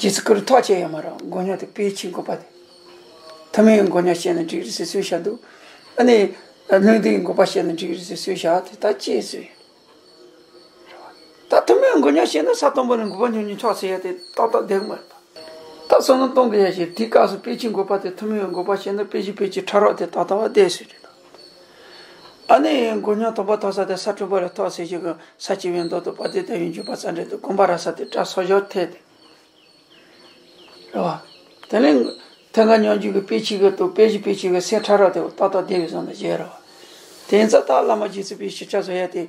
རྗེ་བཙུན་ཀུན་ལ་ཐོགས་བཅད་ཡོད་མ་རེད། མགོ་རྙོག་དེ་དཔེ་ཆའི་འགོད་པ་དེ། ཐུན་མིན་གྱི་མགོ་རྙོག་བཤད་ན་འགྲིག་རེད་ཟེར་གསུངས་བཞག་འདུག་ཨ་ནི་ལུང་འདིའི་འགོད་པ་བཤད་ན་འགྲིག་རེད་ཟེར་གསུངས་བཞག་དེ་ད་ཅི་ཟེར། ད་ཐུན་མོང་མགོ་རྙོག་བཤད་ན་ས་དང་པོ་ནས་འགོད་པ་ཉུང་ཉུང་ཆགས་ཚར་ཡ་དེ་ཏག་ཏག་བསྡད་ཀྱི་མ་རེད། ད་བསམ་བློ་གཏོང་དགོས་ཡ་ཞིག་དེའི་སྐབས་སུ་དཔེ་ཆའི་འགོད་པ་དེ་ཐུན་མོང་གི་འགོད་པ་བཤད་ན་དཔེ་ཆའི་དཔེ་ཆའི་ཕྲ་རགས་དེ་ཏག་ཏག་བསྡད་ཟེར་རེད། ཨ་ནི་མགོ་རྙོག་དང་པོ་ཐོགས་ས་དེ་ས་དྲུག་པ་ལ་ཐོགས་ཟེར་ཞིག་གི། ས་བཅུ་པའི་མདོ་དང་བ་དན་དང་ཡོན་འཇུག་པ་རྩ་འགྲེལ་དང་དགོངས་པ་རབ་གསལ་དེ་སྒྲ་སོར་བཞག་ཐད་དེ། རེད་བ། དེ་ནས་ཐད་ཀར་སྙོམས་འཇུག་གི་དཔེ་ཆའི་གི་དང་དཔེ་ཆའི་དཔེ་ཆའི་གི་སེམས་ཕྲ་རགས་དེ་ཏག་ཏག་བསྡད་པའི་བཟོ་འདྲ་བྱས་རེད་བ། དེ་ཚོ་ད་བླ་མ་རྗེ་བཙུན་པའི་ཞིབ་ཆ་བཟོ་ཡ་དེ་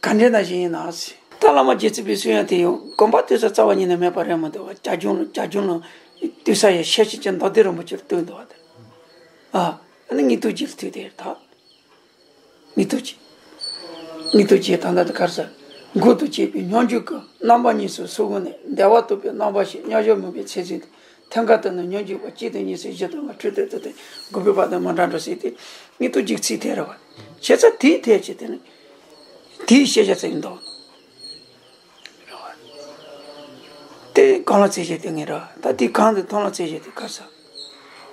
ག་འདྲ་ན་ཞིག་ཡིན་ན་ཟེར། ད་བླ་མ་རྗེ་བཙུན་པའི་གསུང་ཡ་དེ་ཡང་དགོངས་པ་དེ་ཚོ་རྩ་བ་ཉིད་ནས་མེད་པ་རེད་མ་གཏོགས། བྱ་ཁྱུང་ལ་བྱ་ཁྱུང་ལ་ལྟོས་ས་ཡ་ཤེར་ཕྱིན་གྱི་མདོ་སྡེ་རིན་པོ་ཆེར་ལྟོས་འདུག་བ་དེ། ཨ། ཨ་ནི་ངེས་དོན་གྱི་ལ་ཐུག་དེ་ད། ངེས་དོན་གྱི། ངེས་དོན་གྱི་ད་ལྟ་དེ་གར་ས། འགོག་ཏུ་བྱེད་པའི་སྙོམས་འཇུག་གི། རྣམ་པ་གཉིས་སུ་སོ་དགུ་ནས། བདེ་བ་རྟོགས་པའི་རྣམ་པ་ཞེས། སྙོམས་འཇུག་མུན་པའི་ཚད་ཟིན་ཏེ། ཐད་ཀར་དུ་ནི་སྙོམས་འཇུག་པ་གཅིག་དང་གཉིས་སུ་བཞི་དང་ལྔ། འཕྲོས་དེ་དུ་སྟེ་འགོག་པའི་བར་དུ་མི་འདྲ་འགྲོ་ཟེར་ཏེ། ངེས་དོན་གྱི་ཚིག་དེ་རེད་བ། བྱས་ཙང་དེའི་ཐད་ཀྱི་དེ་ནི། དེའི་ཤེས་བྱ་ཚིག་འདོགས། དེ་གང་ལ་ཚིག་བྱེད་དེ་ངེས་རེད་བ། ད་དེ་གང་དེ་མཐོང་ལ་ཚིག་བྱེད་དེ་གར་ས།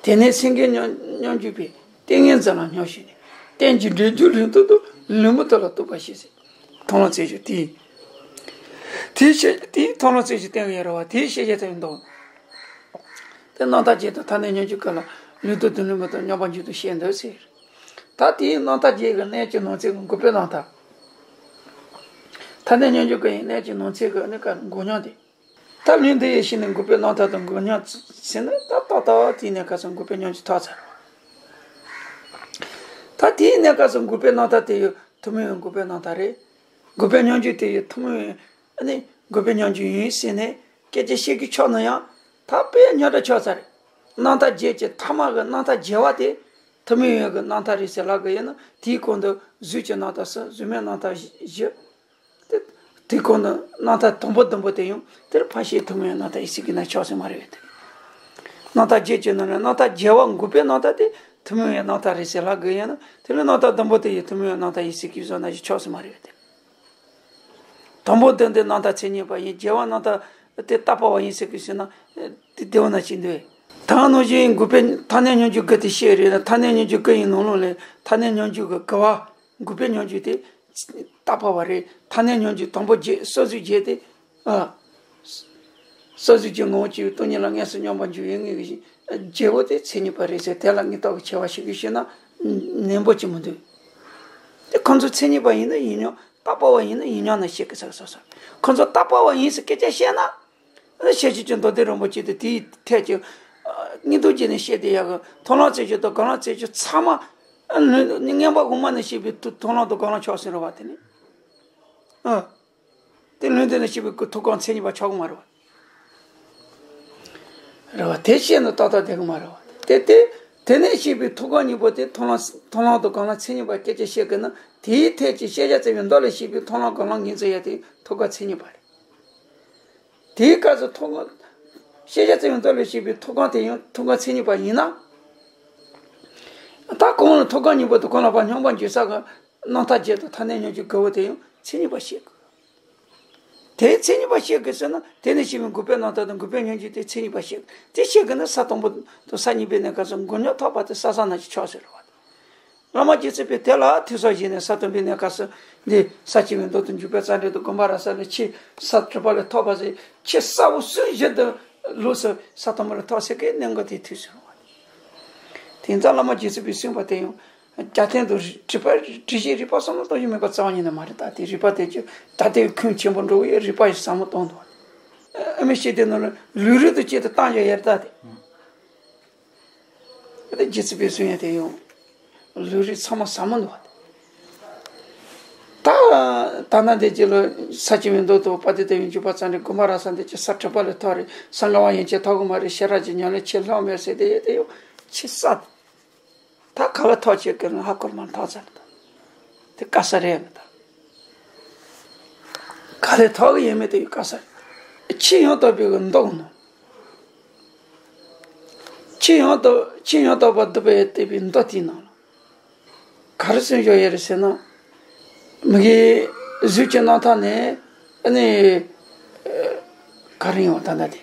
དེ་ནས་སེང་གེ་སྙོམས་སྙོམས་འཇུག་པའི། ཏིང་ངེ་འཛིན་ལ་སྙོམས་ཞིག་ནས། རྟེན་གྱི་འབྲས་རྒྱུ་ལུང་དུ་དུ་ལུང་མུ་དུ་ལ་རྟོགས་པ་ཞེས་ཟེར། མཐོང་ལ་ཚིག་བྱེད་དེ། དེའི་ཤེས་དེའི་མཐོང་ལ་ཚིག་བྱེད་དེ་ངེས་རེད་བ། དེའི་ཤེས་བྱ་ཚིག་འདོགས། དེ་རྣམ་ཐར་རྒྱན་དུ་ཐ་སྙད་སྙོམས་འཇུག་ཀུན་ལ། ལུང་དུ་དུ་ལུང་མུ་དུ་སྙོམས་པར་འཇུག་ཏུ་བཤད་འདོད་ཟེར། ད་དེའི་རྣམ་ཐར་རྒྱན་གྱི་གནད་ཀྱི་ནང་ཚན་གྱི་འགོག་པའི་རྣམ་ཐར། ཐ་སྙད་སྙོམས་འཇུག་ཀུན་ཡི་གནད་ཀྱི་ནང་ཚན་གྱི་གནད་ཀ་འགོག་སྙོམས་དེ། ད་ལུང་འདི་ཡི་ཤེས་ནས་འགོག་པའི་རྣམ་ཐར་དང་འགོག་སྙོམས་ཟེར་ན། ད་ཏག་ཏག་དེའི་གནས་སྐབས་སུ་འགོག་པའི་སྙོམས་འཇུག་ཐོགས་ཚར་བ། ད་དེའི་གནས་སྐབས་སུ་འགོག་པའི་རྣམ་ཐར་དེ་ཡང་ཐུན་མོང་བའི་འགོག་པའི་རྣམ་ཐར་རེད། འགོག་པའི་སྙོམས་འཇུག་དེ་ཡང་ཐུན་མོང་བའི། ཨ་ནི་འགོག་པའི་སྙོམས་འཇུག་ཡིན་ཟེར་ནས་སྐད་ཆ་བཤད་ཀྱི་ཆོག་ན་ཡང་། ད་དཔེ་རྙོག་དྲ་ཆགས་ཚར་རེད། རྣམ་ཐར་རྒྱན་གྱི་ཐ་མ་གི་རྣམ་ཐར་རྒྱས་པ་དེ་ཐུན་མོང་བའི་གི་རྣམ་ཐར་རེད་ཟེར་ལབ་གི་ཡོད་ན། དེའི་གོང་དུ་གཟུགས་ཀྱི་རྣམ་ཐར་གསུམ། གཟུགས་མེད་རྣམ་ཐར་བཞི། དེ་དེའི་གོང་དུ་རྣམ་ཐར་དང་པོ་བདུན་པོ་དེ་ཡང་དེར་ཕར་བཤད་ཐུན་མོང་བའི་རྣམ་ཐར་ཡིན་ཟེར་གི་ན་ཆོག་ས་མ་རེད་པས་དེ། རྣམ་ཐར་རྒྱན་གྱི་ནང་ནས་རྣམ་ཐར་རྒྱས་པ་འགོག་པའི་རྣམ་ཐར་དེ་ཐུན་མོང་བའི་རྣམ་ཐར་རེད་ཟེར་ལབ་གི་ཡོད་ན། དེ་ལ་རྣམ་ཐར་བདུན་པོ་དེ་ཡང་ཐུན་མོང་བའི་རྣམ་ཐར་ཡིན་ཟེར་གི་བཟོ་ན་ཡང་ཆོག་ས་མ་རེད་པས་དེ། དང་པོ་དོན་དེ་རྣམ་ཐར་མཚན་ཉིད་པ་ཡིན། རྒྱས་པ་རྣམ་ཐར་དེ་བཏགས་པ་བ་ཡིན་ཟེར་གི་ཟེར་ན། དེ་དེ་འོ་ན་ཅི་འདོད། ད་ནང་བཞིན་འགོག་པའི་ཐ་སྙད་སྙོམས་འཇུག་དགུ་དེ་བཤད་རེད་ན། ཐ་སྙད་སྙོམས་འཇུག་དགུ་ཡི་ནང་ལོགས་ལས་ཐ་སྙད་སྙོམས་འཇུག་གི་དགུ་པ་འགོག་པའི་སྙོམས་འཇུག་དེ་བཏགས་པ་བ་རེད། ཐ་སྙད་སྙོམས་འཇུག་དང་པོ་རྒྱས། སོ་སོའི་རྒྱས་དེ། ཨ། སོ་སོའི་རྒྱས་ངོ་བོ་གཅིག་པའི་སྟོང་ཉིད་ལ་དངོས་སུ་སྙོམས་པར་འཇུག་ཡིན་ངེས་ཀྱི་རྒྱས་པོ་དེ་མཚན་ཉིད་པ་རེད་ཟེར། དེ་ལ་ངེས་རྟོགས་ཀྱི་ཆེ་བ་ཞིག་གིས་བཤད་ན་ནན་པོ་ཅིག་མི་འདུག་དེ་ཁོང་ཚོ་མཚན་ཉིད་པ་ཡིན་ན་ཡིན་མྱོང་། བཏགས་པ་བ་ཡིན་ན་ཡིན་མྱོང་ན་བཤད་གི་ཟེར་སོ་སོ། ཁོང་ཚོ་བཏགས་པ་བ་ཡིན་ཟེར་སྐད་ཆ་བཤད་ན། ཤེར་ཕྱིན་གྱི་མདོ་སྡེ་རིན་པོ་ཆེ་དེ་དེའི་ཐད་ཀྱི་ཨ་སྙིང་སྟོབས་བརྒྱུད་ནས་བཤད་དེ་ཡག་གི། མཐོང་ལམ་རྩེ་གཅིག་དང་སྒོམ་ལམ་རྩེ་གཅིག་ཚང་མ་ཨ་ལུང་རྔན་པ་དབུ་མ་ནས་བཤད་པའི་ཐུ་མཐོང་ལམ་དང་སྒོམ་ལམ་ཆགས་ཟིན་རེད་བ། དེ་ནི་ཨ་དེ་ལུང་འདི་ནས་བཤད་པའི་ཐུགས་དགོངས་མཚན་ཉིད་པ་ཆགས་གི་མ་རེད་བ། རེད་བ། དེ་བཤད་ན་ཏག་ཏག་བསྡད་གི་མ་རེད་བ། དེ་དེ་དེ་ནས་བཤད་པའི་ཐུགས་དགོངས་གཉིས་པོ་དེ་མཐོང་ལམ་མཐོང་ལམ་དང་སྒོམ་ལམ་མཚན་ཉིད་པ་སྐད་ཆ་བཤད་གི་ན། དེའི་ཐད་ཀྱི་ཤེས་བྱ་རྩ་བའི་མདོ་ལས་བཤད་པའི་མཐོང་ལམ་སྒོམ་ལམ་ངོས་འཛིན་ཡ་དེ་ཐུགས་དགོངས་མཚན་ཉིད་པ་རེད། དེའི་སྐབས་སུ་ཐུགས་དགོངས། ཤེས་བྱ་རྩ་བའི་མདོ་ལས་བཤད་པའི་ཐུགས་དགོངས་དེ་ཡང་ཐུགས་དགོངས་མཚན་ཉིད་པ་ཡིན་ན། ད་གོང་ལ་ཐུགས་དགོངས་གཉིས་པོ་དང་གོང་ལ་ཕར་སྙོམས་པར་འཇུག་ས་གི་རྣམ་ཐར་རྒྱན་དང་ཐ་སྙད་སྙོམས་འཇུག་དགུ་པོ་དེ་ཡང་མཚན་ཉིད་པ་བཤད་དགོས། དེ་མཚན་ཉིད་པ་བཤད་དགོས་ཟེར་ན། དེ་ནས་བཤད་པའི་འགོག་པའི་རྣམ་ཐར་དང་འགོག་པའི་སྙོམས་འཇུག་དེ་མཚན་ཉིད་པ་བཤད། དེ་བཤད་དགོས་ན་ས་དང་པོ་དང་ས་གཉིས་པའི་གནས་སྐབས་སུ་འགོག་སྙོམས་ཐོབ་པ་དེ་ས་ས་ན་ཅིག་ཆོག་ཟེར་བ། བླ་མ་རྗེ་བཙུན་པས་དེ་ལ་ཐོས་བསམ་བཞེས་ནས་ས་དང་པོའི་གནས་སྐབས་སུ་འདི་ས་བཅུ་པའི་མདོ་དང་འཇུག་པའི་རྩ་འགྲེལ་དང་དགོངས་པ་རབ་གསལ་ལས་ཕྱི་ས་དྲུག་པ་ལས་ཐོབ་པ་ཟེར། ཕྱི་ས་འོག་གསུམ་བཞིན་དུ་ལོགས་སུ་ས་དང་པོ་ལས་ཐོབ་ཟེར་གི་གནད་འགག་དེ་ཐོས་ཟེར་བ། དེ་ཙམ་བླ་མ་རྗེ་བཙུན་པས་གསུངས་པ་དེ་ཡང་རྒྱབ་རྟེན་དུ་དྲི་བ་དྲི་ཞིང་རིགས་པ་བསམ་བློ་གཏོང་རྒྱུ་མེད་པ་རྩ་བ་ཉིད་ནས་མ་རེད། ད་དེ་རིགས་པ་དེ་ཚོ་ད་ལྟའི་ཁུངས་ཆེན་པོ་འགྲོ་བའི་རིགས་པ་ཡི་བསམ་བློ་གཏོང་དགོས། ཨ་མི་ཤེས་དེ་ནང་ལ་ལུས་རིགས་དང་བཅས་ཏེ་བཏང་བཞག་ཡར་ད་དེ། རྗེ་བཙུན་པས་གསུང་ཡ་དེ་ཡང་ལུས་རིགས་ཚང་མ་ཟབ་མོ་འདུག་བ། ད་ ད་ལྟ་འདི་ཅི་ལོ་ས་བྱི་བའི་མདོ་དང་དཔལ་ལྡན་དེ་བའི་འཇུག་པ་ཙམ་རེད། དགོན་པ་ར་ས་འདི་ཅི་ས་གྲུབ་པ་ལས་ཐོག་རེད། ས་ངལ་བ་ཡན་ཆད་ཐོག་གི་མ་རེད། ཤེས་རབ་ཀྱི་ཉམས་ལེན་ཆེ་ལྷག་མེད་ཟེར་དེ་ཡོད་དེ་ཡོད་ཆེ་ས། ད་ག་ལ་ཐོག་ཆེ་གི་ལ་ཧ་གོར་མ་ཐོག་ཚར་ད། དེ་དཀའ་ས་རེད་མི་ད། ག་ལས་ཐོག་གི་ཡིན་མེད་དེ་ཡོད་དཀའ་ས་རེད། ཆེས་ཡང་དག་པའི་གི་མདོ་ནང་། ཆེས་ཡང་དག་ཆེས་ཡང་དག་པ་འདུས་པའི་དེ་བའི་མདོ་དེའི་ནང་ལ། ག་རེ་གསུངས་བཞག་ཡོད་རེད་ཟེར་ན། མི་གི་གཟུགས་ཀྱི་རྣམ་ཐར་ནས་ཨ་ནི་ག་རེ་ཡོང་ད་ལྟ་དེ།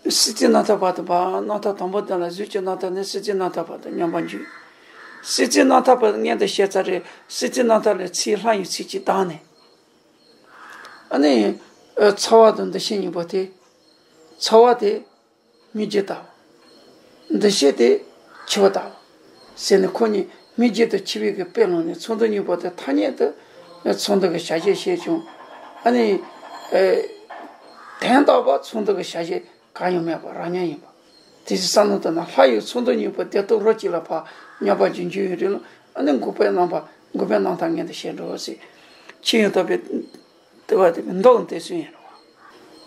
སྲིད་རྩེའི་རྣམ་ཐར་བར་དུ་བ་རྣམ་ཐར་དང་པོ་དེ་ལ་གཟུགས་ཀྱི་རྣམ་ཐར་ནས་སྲིད་རྩེའི་རྣམ་ཐར་བར་དུ་མཉམ་པར་འཇུག་སྲིད་རྩེའི་རྣམ་ཐར་བར་སྔོན་དུ་བཤད་ཚར་རེད། སྲིད་རྩེའི་རྣམ་ཐར་ལས་ཚིག་ལྷག་ཡོད་ཚིག་གཅིག་བཏང་ནས། ཨ་ནི། ཚོར་བ་དང་འདུ་ཤེས་གཉིས་པོ་དེ། ཚོར་བ་དེ། སྨིག་རྒྱུ་ལྟ་བུ། འདུ་ཤེས་དེ་འཆི་བ་ལྟ་བུ། ཟེར་ནས་ཁོ་གཉིས་སྨིག་རྒྱུ་དང་འཆི་བའི་གི་དཔེ་བླངས་ནས་ཚོར་འདུ་གཉིས་པོ་དེ་ཐ་སྙད་དུ་ཚོར་འདུ་གི་བྱ་བྱེད་བཤད་བྱུང་། ཨ་ནི། དོན་དམ་པར་ཚོར་འདུ་གི་བྱ་བྱེད་གང་ཡང་མེད་པ་རང་ཉིད་ཡིན་པ། དེ་ཚོའི་བསམ་བློ་དང་ན་ལྷག་ཡོད་ཚོར་འདུ་གཉིས་པོ་བདེ་སྟོབས་རོ་གཅིག་ལ་ཕར་མཉམ་པར་འཇུག་འཇུག་ཡོད་རེད་ལ། ཨ་ནི་འགུགས་པའི་རྣམ་པ་འགུགས་པའི་རྣམ་ཐར་སྔོན་དུ་བཤད་འགྲོ་ཟེར། ཆེས་ཡང་དག་པའི། དེ་བ་དེ་མདོ་དེ་སུ་ཡིན་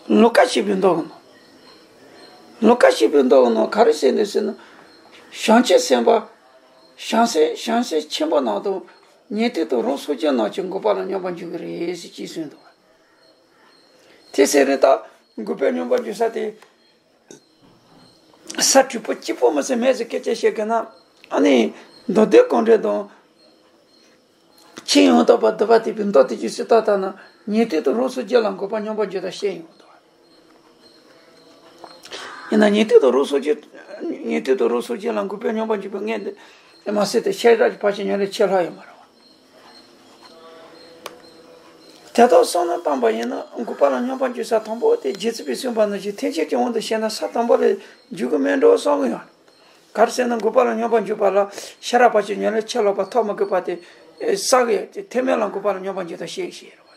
རུང་། ལོ་ཀ་བཞི་པའི་མདོ་ནང་། ལོ་ཀ་བཞི་པའི་མདོ་ནང་ག་རེ་ཟེར་འདུག་ཟེར་ན། བྱང་ཆུབ་སེམས་དཔའ། བྱང་སེམས་བྱང་སེམས་ཆེན་པོ་རྣམས་དང་། ཉན་ཐོས་དང་རང་སངས་རྒྱས་རྣམས་ཀྱང་འགུགས་པ་ལ་སྙོམས་པར་འཇུག་གི་རེད་ཟེར་ཅེས་གསུངས་འདུག་དེ་ཟེར་རེད་ད། འགུགས་པའི་སྙོམས་པར་འཇུག་ས་དེ། ས་དྲུག་པོ་གཅིག་པོ་མི་ཟེར་མེད་ཟེར་སྐད་ཆ་བཤད་གི་ན། ཨ་ནི། མདོ་སྡེ་དཀོན་འགྲེལ་དང་། ཆེས་ཡང་དག་པར་འདུས་པ་དེ་བའི་མདོ་དེ་ཅིག་སུས་བཏགས་བཏགས་ན། ཉན་ཐོས་དང་རང་སངས་རྒྱས་ལ་འགུགས་པ་སྙོམས་པར་འཇུག་ད་བཤད་ཡོང་འདུག་ཡིན་ན་ཉན་ཐོས་དང་རང་སངས་རྒྱས། ཉན་ཐོས་དང་རང་སངས་རྒྱས་ལ་འགུགས་པའི་སྙོམས་པར་འཇུག་པའི་སྔོན་དེ་མ་ཟད་དེ་ཤེས་རབ་ཀྱི་ཕར་ཕྱིན་ཉམས་ལེན་ཆེས་ལྷག་ཡོད་མ་རེད་བ། དེ་དག་བསམ་བློ་བཏང་པ་ཡིན་ན་འགུགས་པ་ལ་སྙོམས་པར་འཇུག་ས་དང་པོ་དེ་རྗེ་བཙུན་པས་གསུངས་པ་ནང་བཞིན་ཐེག་ཆེན་གྱི་དབང་དུ་བྱས་ན་ས་དང་པོ་ལས་འཇུག་གི་མེད་འགྲོ་བསམ་གི་ཡོད། ག་རེ་ཟེར་ན་འགུགས་པ་ལ་སྙོམས་པར་འཇུག་པ་ལ་ཤེས་རབ་ཕར་ཕྱིན་ཉམས་ལེན་ཆེས་ལྷག་པ་ཐོབ་མི་དགོས་པ་དེ་བསགས་ཡོད་དེ་ཐེག་དམན་ལ་འགུགས་པ་ལ་སྙོམས་པར་འཇུག་ད་བཤད་ཤེས་རེད་བ།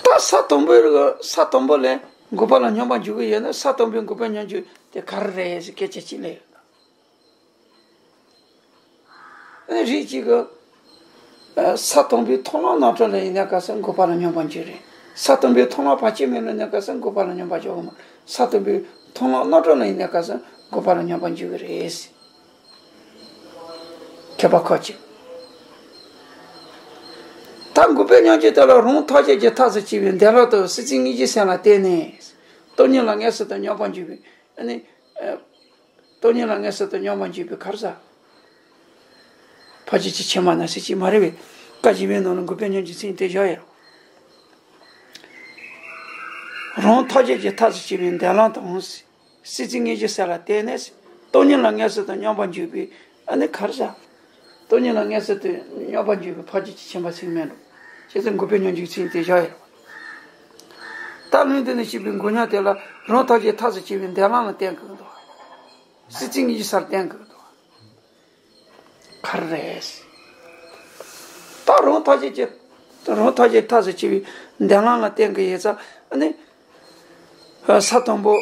ད་ས་དང་པོའི་རིགས་ས་དང་པོ་ལས་འགུགས་པ་ལ་སྙོམས་པར་འཇུག་གི་ཡོད་ན་ས་དང་པོའི་འགུགས་པའི་སྙོམས་འཇུག་དེ་ག་རེ་རེད་ཟེར་སྐད་ཆ་གཅིག་སླེབས་ཡོད་ད། རིགས་གཅིག་གི། ས་དང་པོའི་མཐོང་ལམ་རྣམ་གྲོལ་ལ་ཡིན་ན་ག་ས་འགུགས་པ་ལ་སྙོམས་པར་འཇུག་རེད། ས་དང་པོའི་མཐོང་ལམ་བར་ཆད་མེད་ལ་ཡིན་ན་ག་ས་འགུགས་པ་ལ་སྙོམས་པར་འཇུག་གི་མ་རེད། ས་དང་པོའི་མཐོང་ལམ་རྣམ་གྲོལ་ལ་ཡིན་ན་ག་ས་འགུགས་པ་ལ་སྙོམས་པར་འཇུག་གི་རེད། མཁས་པ་ཁ་ཅིག་ད་འགུགས་པའི་སྙོམས་འཇུག་དེ་ལ་རང་ཐོག་བཅས་ཀྱི་ཐབས་སུ་བྱས་པའི་འདས་ལམ་དང་སྲིད་རྩེ་གཉིས་ཀྱི་སེམས་ལ་བརྟེན་ནས། སྟོང་ཉིད་ལ་མངོན་སུམ་དུ་སྙོམས་པར་འཇུག་པའི་ཨ་ནི། སྟོང་ཉིད་ལ་མངོན་སུམ་དུ་སྙོམས་པར་འཇུག་པའི་ག་རེ་ཟེར། ཕར་ཕྱིན་གྱི་ཕྱི་མ་ན་སྲིད་ཅིག་མ་རེད་པས། བཀའ་བཞི་པའི་ནང་ལ་འགུགས་པའི་སྙོམས་འཇུག་ཚིག་དེ་བཞག་ཡོད། རང་ཐོག་བཅས་ཀྱི་ཐབས་སུ་བྱས་པའི་འདས་ལམ་དང་། སྲིད་རྩེ་གཉིས་ཀྱི་སེམས་ལ་བརྟེན་ནས། སྟོང་ཉིད་ལ་མངོན་སུམ་དུ་སྙོམས་པར་འཇུག་པའི་ཨ་ནི་ག་རེ་ཟེར། སྟོང་ཉིད་ལ་མངོན་སུམ་དུ་སྙོམས་པར་འཇུག་པའི་ཕར་ཕྱིན་གྱི་ཕྱི་མ་ཚིག་མེད་འགྲོ། བྱས་ཙང་འགུགས་པའི་སྙོམས་འཇུག་ཚིག་དེ་བཞག་ཡོད། ད་ལུང་འདི་ནས་བཤད་པའི་འགོག་སྙོམས་དེ་ལ་རང་ཐོག་བཅས་ཐབས་སུ་བྱས་པའི་འདས་ལམ་ལ་བརྟེན་དགོས་འདུག་སྲིད་རྩེ་གཉིས་ཀྱི་སར་བརྟེན་དགོས་འདུག་ག་རེ་རེད། ད་རང་ཐོག་བཅས་ཀྱི། རང་ཐོག་བཅས་ཐབས་སུ་བྱས་པའི་འདས་ལམ་ལ་བརྟེན་དགོས་ཡོད་ཙང་ཨ་ནི། ས་དང་པོ།